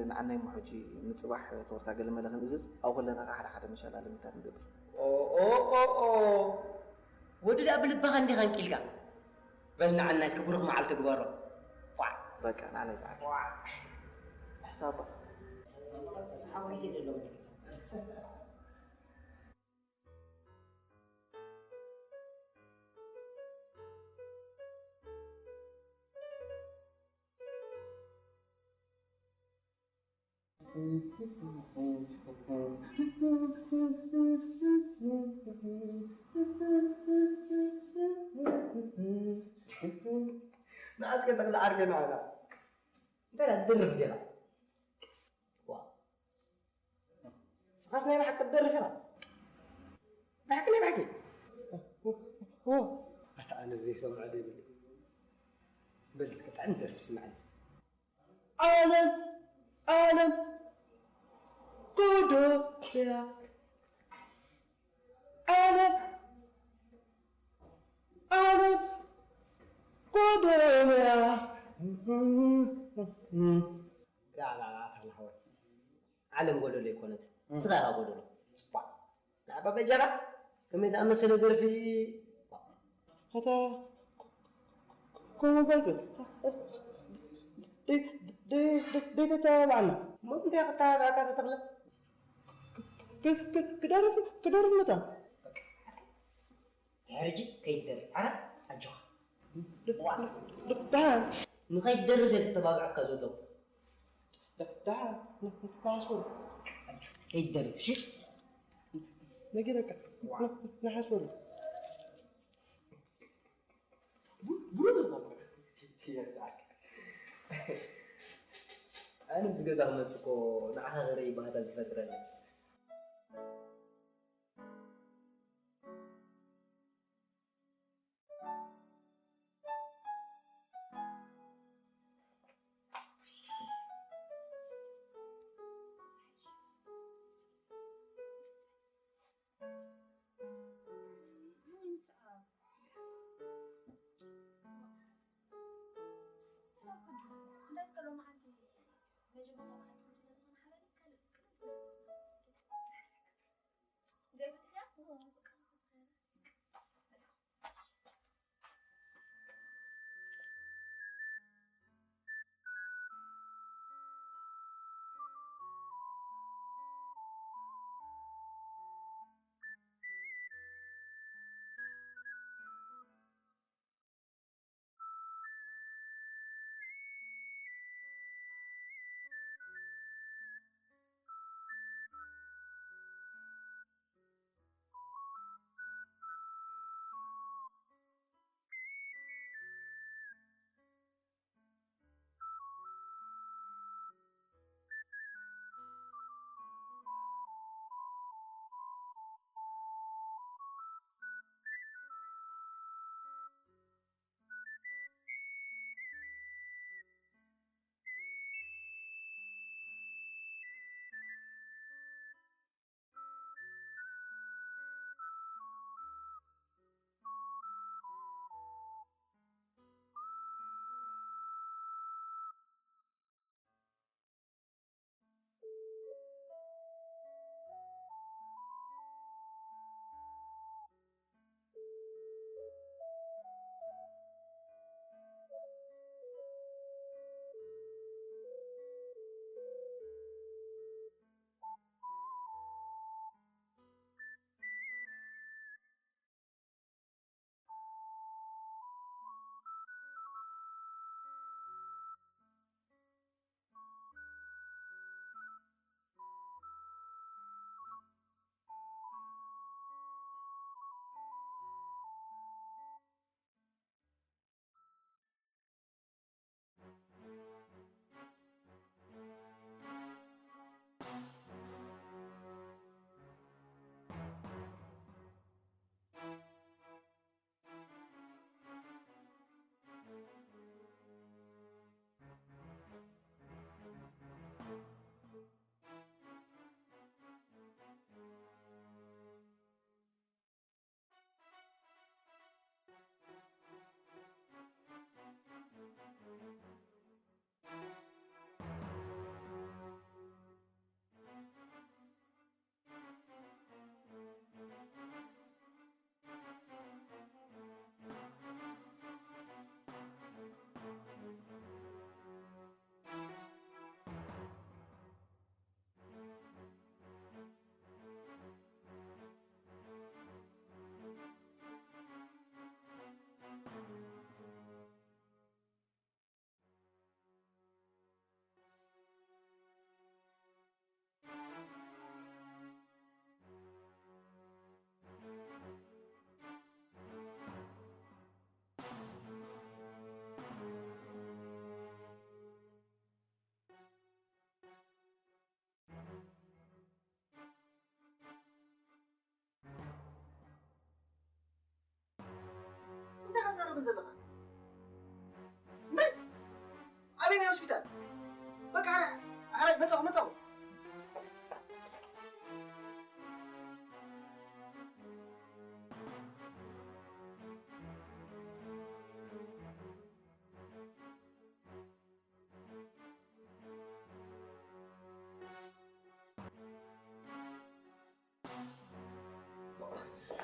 ንዓናይ እሞ ሕጂ ንጽባሕ ቶርታ ገለ መለ ክንእዝዝ፣ ኣብ ኩለና ከኣ ሓደ ሓደ መሸላለሚታት ንገብር። ኦኦኦኦ፣ ወዲ ደኣ ብልብኻ እንዲኻ እንቂልካ። በል ንዓናይ እስከ ብሩኽ መዓልቲ ግበሮ። ፏዕ። በቃ ንዓናይ ዝዓርፍ። ፏዕ። ሕሳባ። ሓጒሰ ዘለኹ ሕሳብ። ንኣስከ ተኽለ ዓርከይ ንዓና እንታይ ደኣ ትደርፍ ዲኻ? ዋ፣ ንስኻስ ናይ ብሓቂ ትደርፍ ኢኻ? ብሓቂ ናይ ብሓቂ? ዋ፣ ኣታ ኣነስ ዘይሰምዖ ዘይብለይ። በል እስከ ጥዕም ደርፊ ስምዓኒ። ዓለም ዓለም ጎዶልያ ዓለም ዓለም ጎዶልያ። ላላላ ተኽለ ሓወይ፣ ዓለም ጎደሎ ኣይኮነት፣ ንስኻ ኢኻ ጎደሎ። ባ፣ ንዓባ በጃኻ ከመይ ዝኣመሰለ ደርፊ። ኣታ ከምኡ ባይትብል ደይተተባብዓና። እሞ እንታይ ክተባብዐካ ተተኽለ? ክደርፍ ክደርፍ መታ። ሕርጂ ከይትደርፍ ዓረ ኣጆኻ። ደሓን ንኸይትደርፍ እየ ዝተባብዐካ ዘለኹ። ደሓን ንሓስበሉ። ከይትደርፍ እሺ። ነጊረካ ንሓስበሉ። ኣነ ምስ ገዛ ክመፅእ እኮ ንዓኻ ክርኢ ባህታ ዝፈጥረለይ።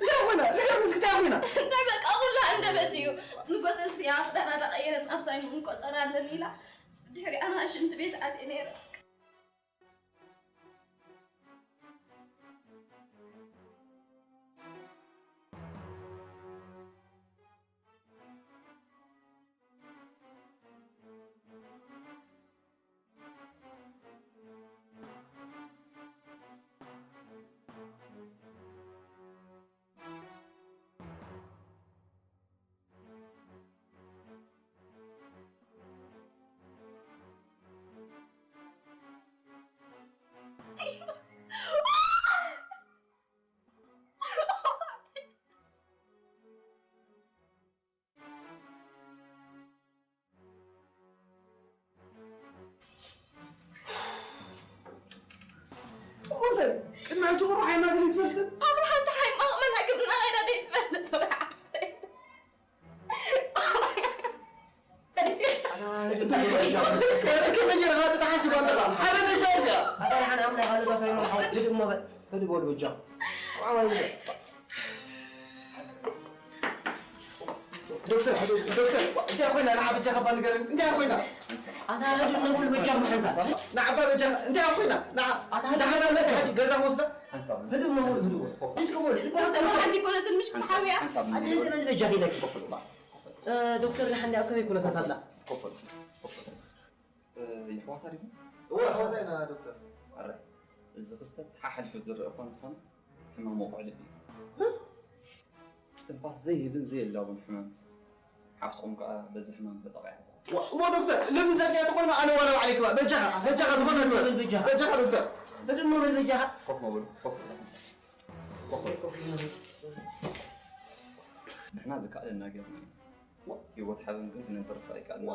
እንታይ ኮይና? ንገርኒ እስኪ እንታይ ኮይና? እንታይ በቃ ኩላ እንደበት እዩ። ንጎተንሲ ኣፍዳና ዳቐየረት ኣብ ሳይሞን ቆጸራ ኣለኒ ኢላ ድሕሪ ኣና ሽንቲ ቤት ኣትየ ነይረ። ቅድሚ ሕጂ ቁሩብ ሓይማ ግን ይትፈልጥን? ኣብ ሓንቲ ሓይማ መናግብና ኸይዳ ዘይትፈልጥ። ከመይ ጌርካ ትሓስብ ኣለኻ? ሓደ ነገር እዚኣ። ኣታ ደሓን ኣምላኽ ኣሎ፣ ሳይሞን ሓው፣ ህድእ እሞ በል። ህድእ በሉ በጃ። ዋው፣ ዋው፣ ዋው። ዶክተር፣ ዶክተር፣ እንታይ ኮይና? ንዓ በጃኻ እባ ንገረኒ። እንታይ ኮይና? ኣታ ህድእ እሞ በሉ በጃ፣ ሓንሳብ። ንዓ እባ በጃኻ፣ እንታይ ኮይና? ንዓ፣ ኣታ ህድእ ደሓን ኣላ፣ እሞ ደሓን ገዛ ወስዳ። ሓንሳብ። ህድእ እሞ በሉ፣ ህድእ በሉ። እስኪ በሉ፣ እስኪ በሉ። ዶክተር፣ ሓንቲ ኣይኮነትን፣ ምሽ ሓንሳብ፣ ሓውያ። ሓንሳብ። ኣታ ህድእ በሉ በጃ ኢለኪ። ኮፍ በሉ፣ ኮፍ በሉ። እ፣ ዶክተር፣ ደሓን ድኣ ኣብ ከመይ ኩነታት ኣላ? ኮፍ በሉ፣ ኮፍ በሉ። እ፣ የሕዋታ ዲኹም? እወ፣ ኣሕዋታ ኢና ዶክተር። ኣረ፣ እዚ ክስተት ሓሓሊፉ ዝረአ እኳ እንተኾነ፣ ሕማም ወቕዒ ልቢ እዩ። ትንፋስ ዘይህብን ዘየላውን ሕማም። ሓፍትኹም ከኣ በዚ ሕማም ተጠቒዓ። ዋ-፣ እሞ ዶክተር፣ ልቢ ዘድልያ ተኾይኑ ኣነ ዋላ ባዕለይ ክባ-፣ በጃኻ፣ በጃኻ ዝኾነ ግበር። በጃኻ። በጃኻ ዶክተር። በድኖ በል በጃኻ። ኮፍ በሉ፣ ኮፍ በሉ። ኮፍ በሉ። ንሕና ዝከኣለና ጌርና ኢና። ህይወት ሓበን ግን ክነንተርፋ ኣይከኣልና።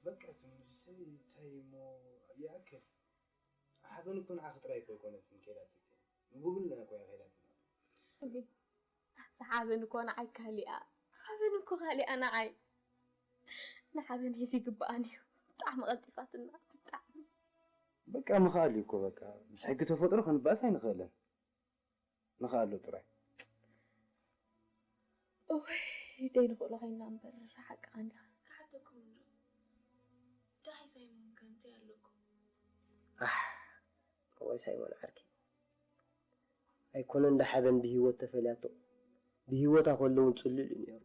በቃ ትምህርተይ እንታይ እሞ ይኣክል። ሓበን እኮ ንዓኺ ጥራይ እኮ ኣይኮነትን ከይዳትኪ። ንጉብልና እኮ እያ ከይዳትና። እቢ፣ ኣቲ ሓበን እኮ ንዓይ ካሊኣ። ሓበን እኮ ካሊኣ ንዓይ። ንሓበን ሒዝ ይግብኣን እዩ። ብጣዕሚ ቀልጢፋትና፣ ብጣዕሚ። በቃ ምኽኣል እዩ እኮ በቃ። ምስ ሕጊ ተፈጥሮ ክንባእስ ኣይንኽእልን። ንኽኣሉ ጥራይ። እውይ፣ ደይ ንኽእሎ ኸይንና እምበር፣ ሓቅኻ እንዲኻ። ክሓተኩም እንዶ፣ ደሃይ ሳይሞን ከ እንታይ ኣለኩም? ኣሕ፣ እዋይ ሳይሞን ዓርከይ። ኣይኮነን ዳ ሓበን ብህይወት ተፈልያቶ፣ ብህይወታ ከሎ እውን ጽሉል እዩ ነይሩ።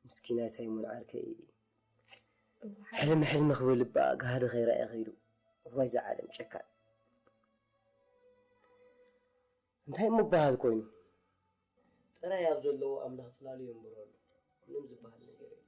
ምስኪናይ ሳይሞን ዓርከይ። እዋይ። ሕልሚ ሕልሚ ክብል እባ ጋህዲ ከይረኣየ ከይዱ። እዋይ፣ እዛ ዓለም ጨካን። እንታይ ምበሃል ኮይኑ? ጥራይ ኣብ ዘለዎ ኣምላኽ ጽላሉ የንብረሉ። ምንም ዝበሃል ነገር የለን።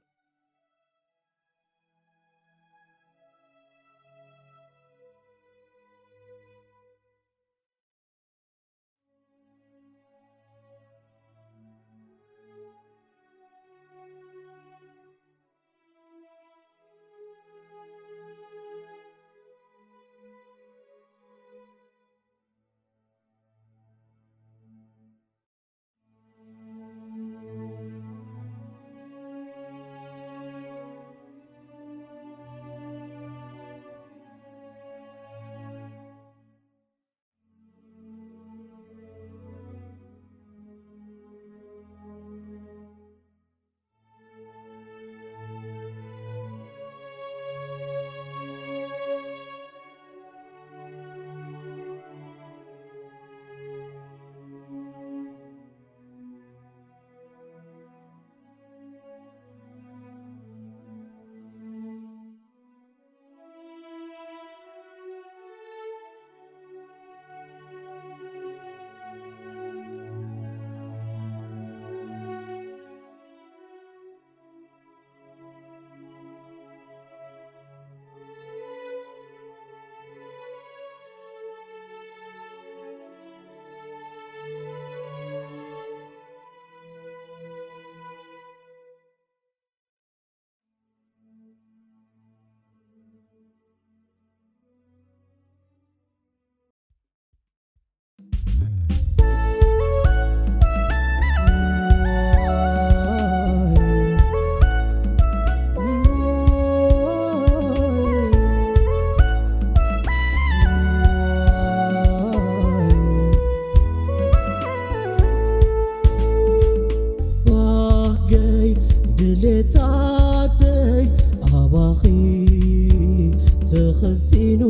ሲኑ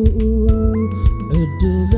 ዕድለ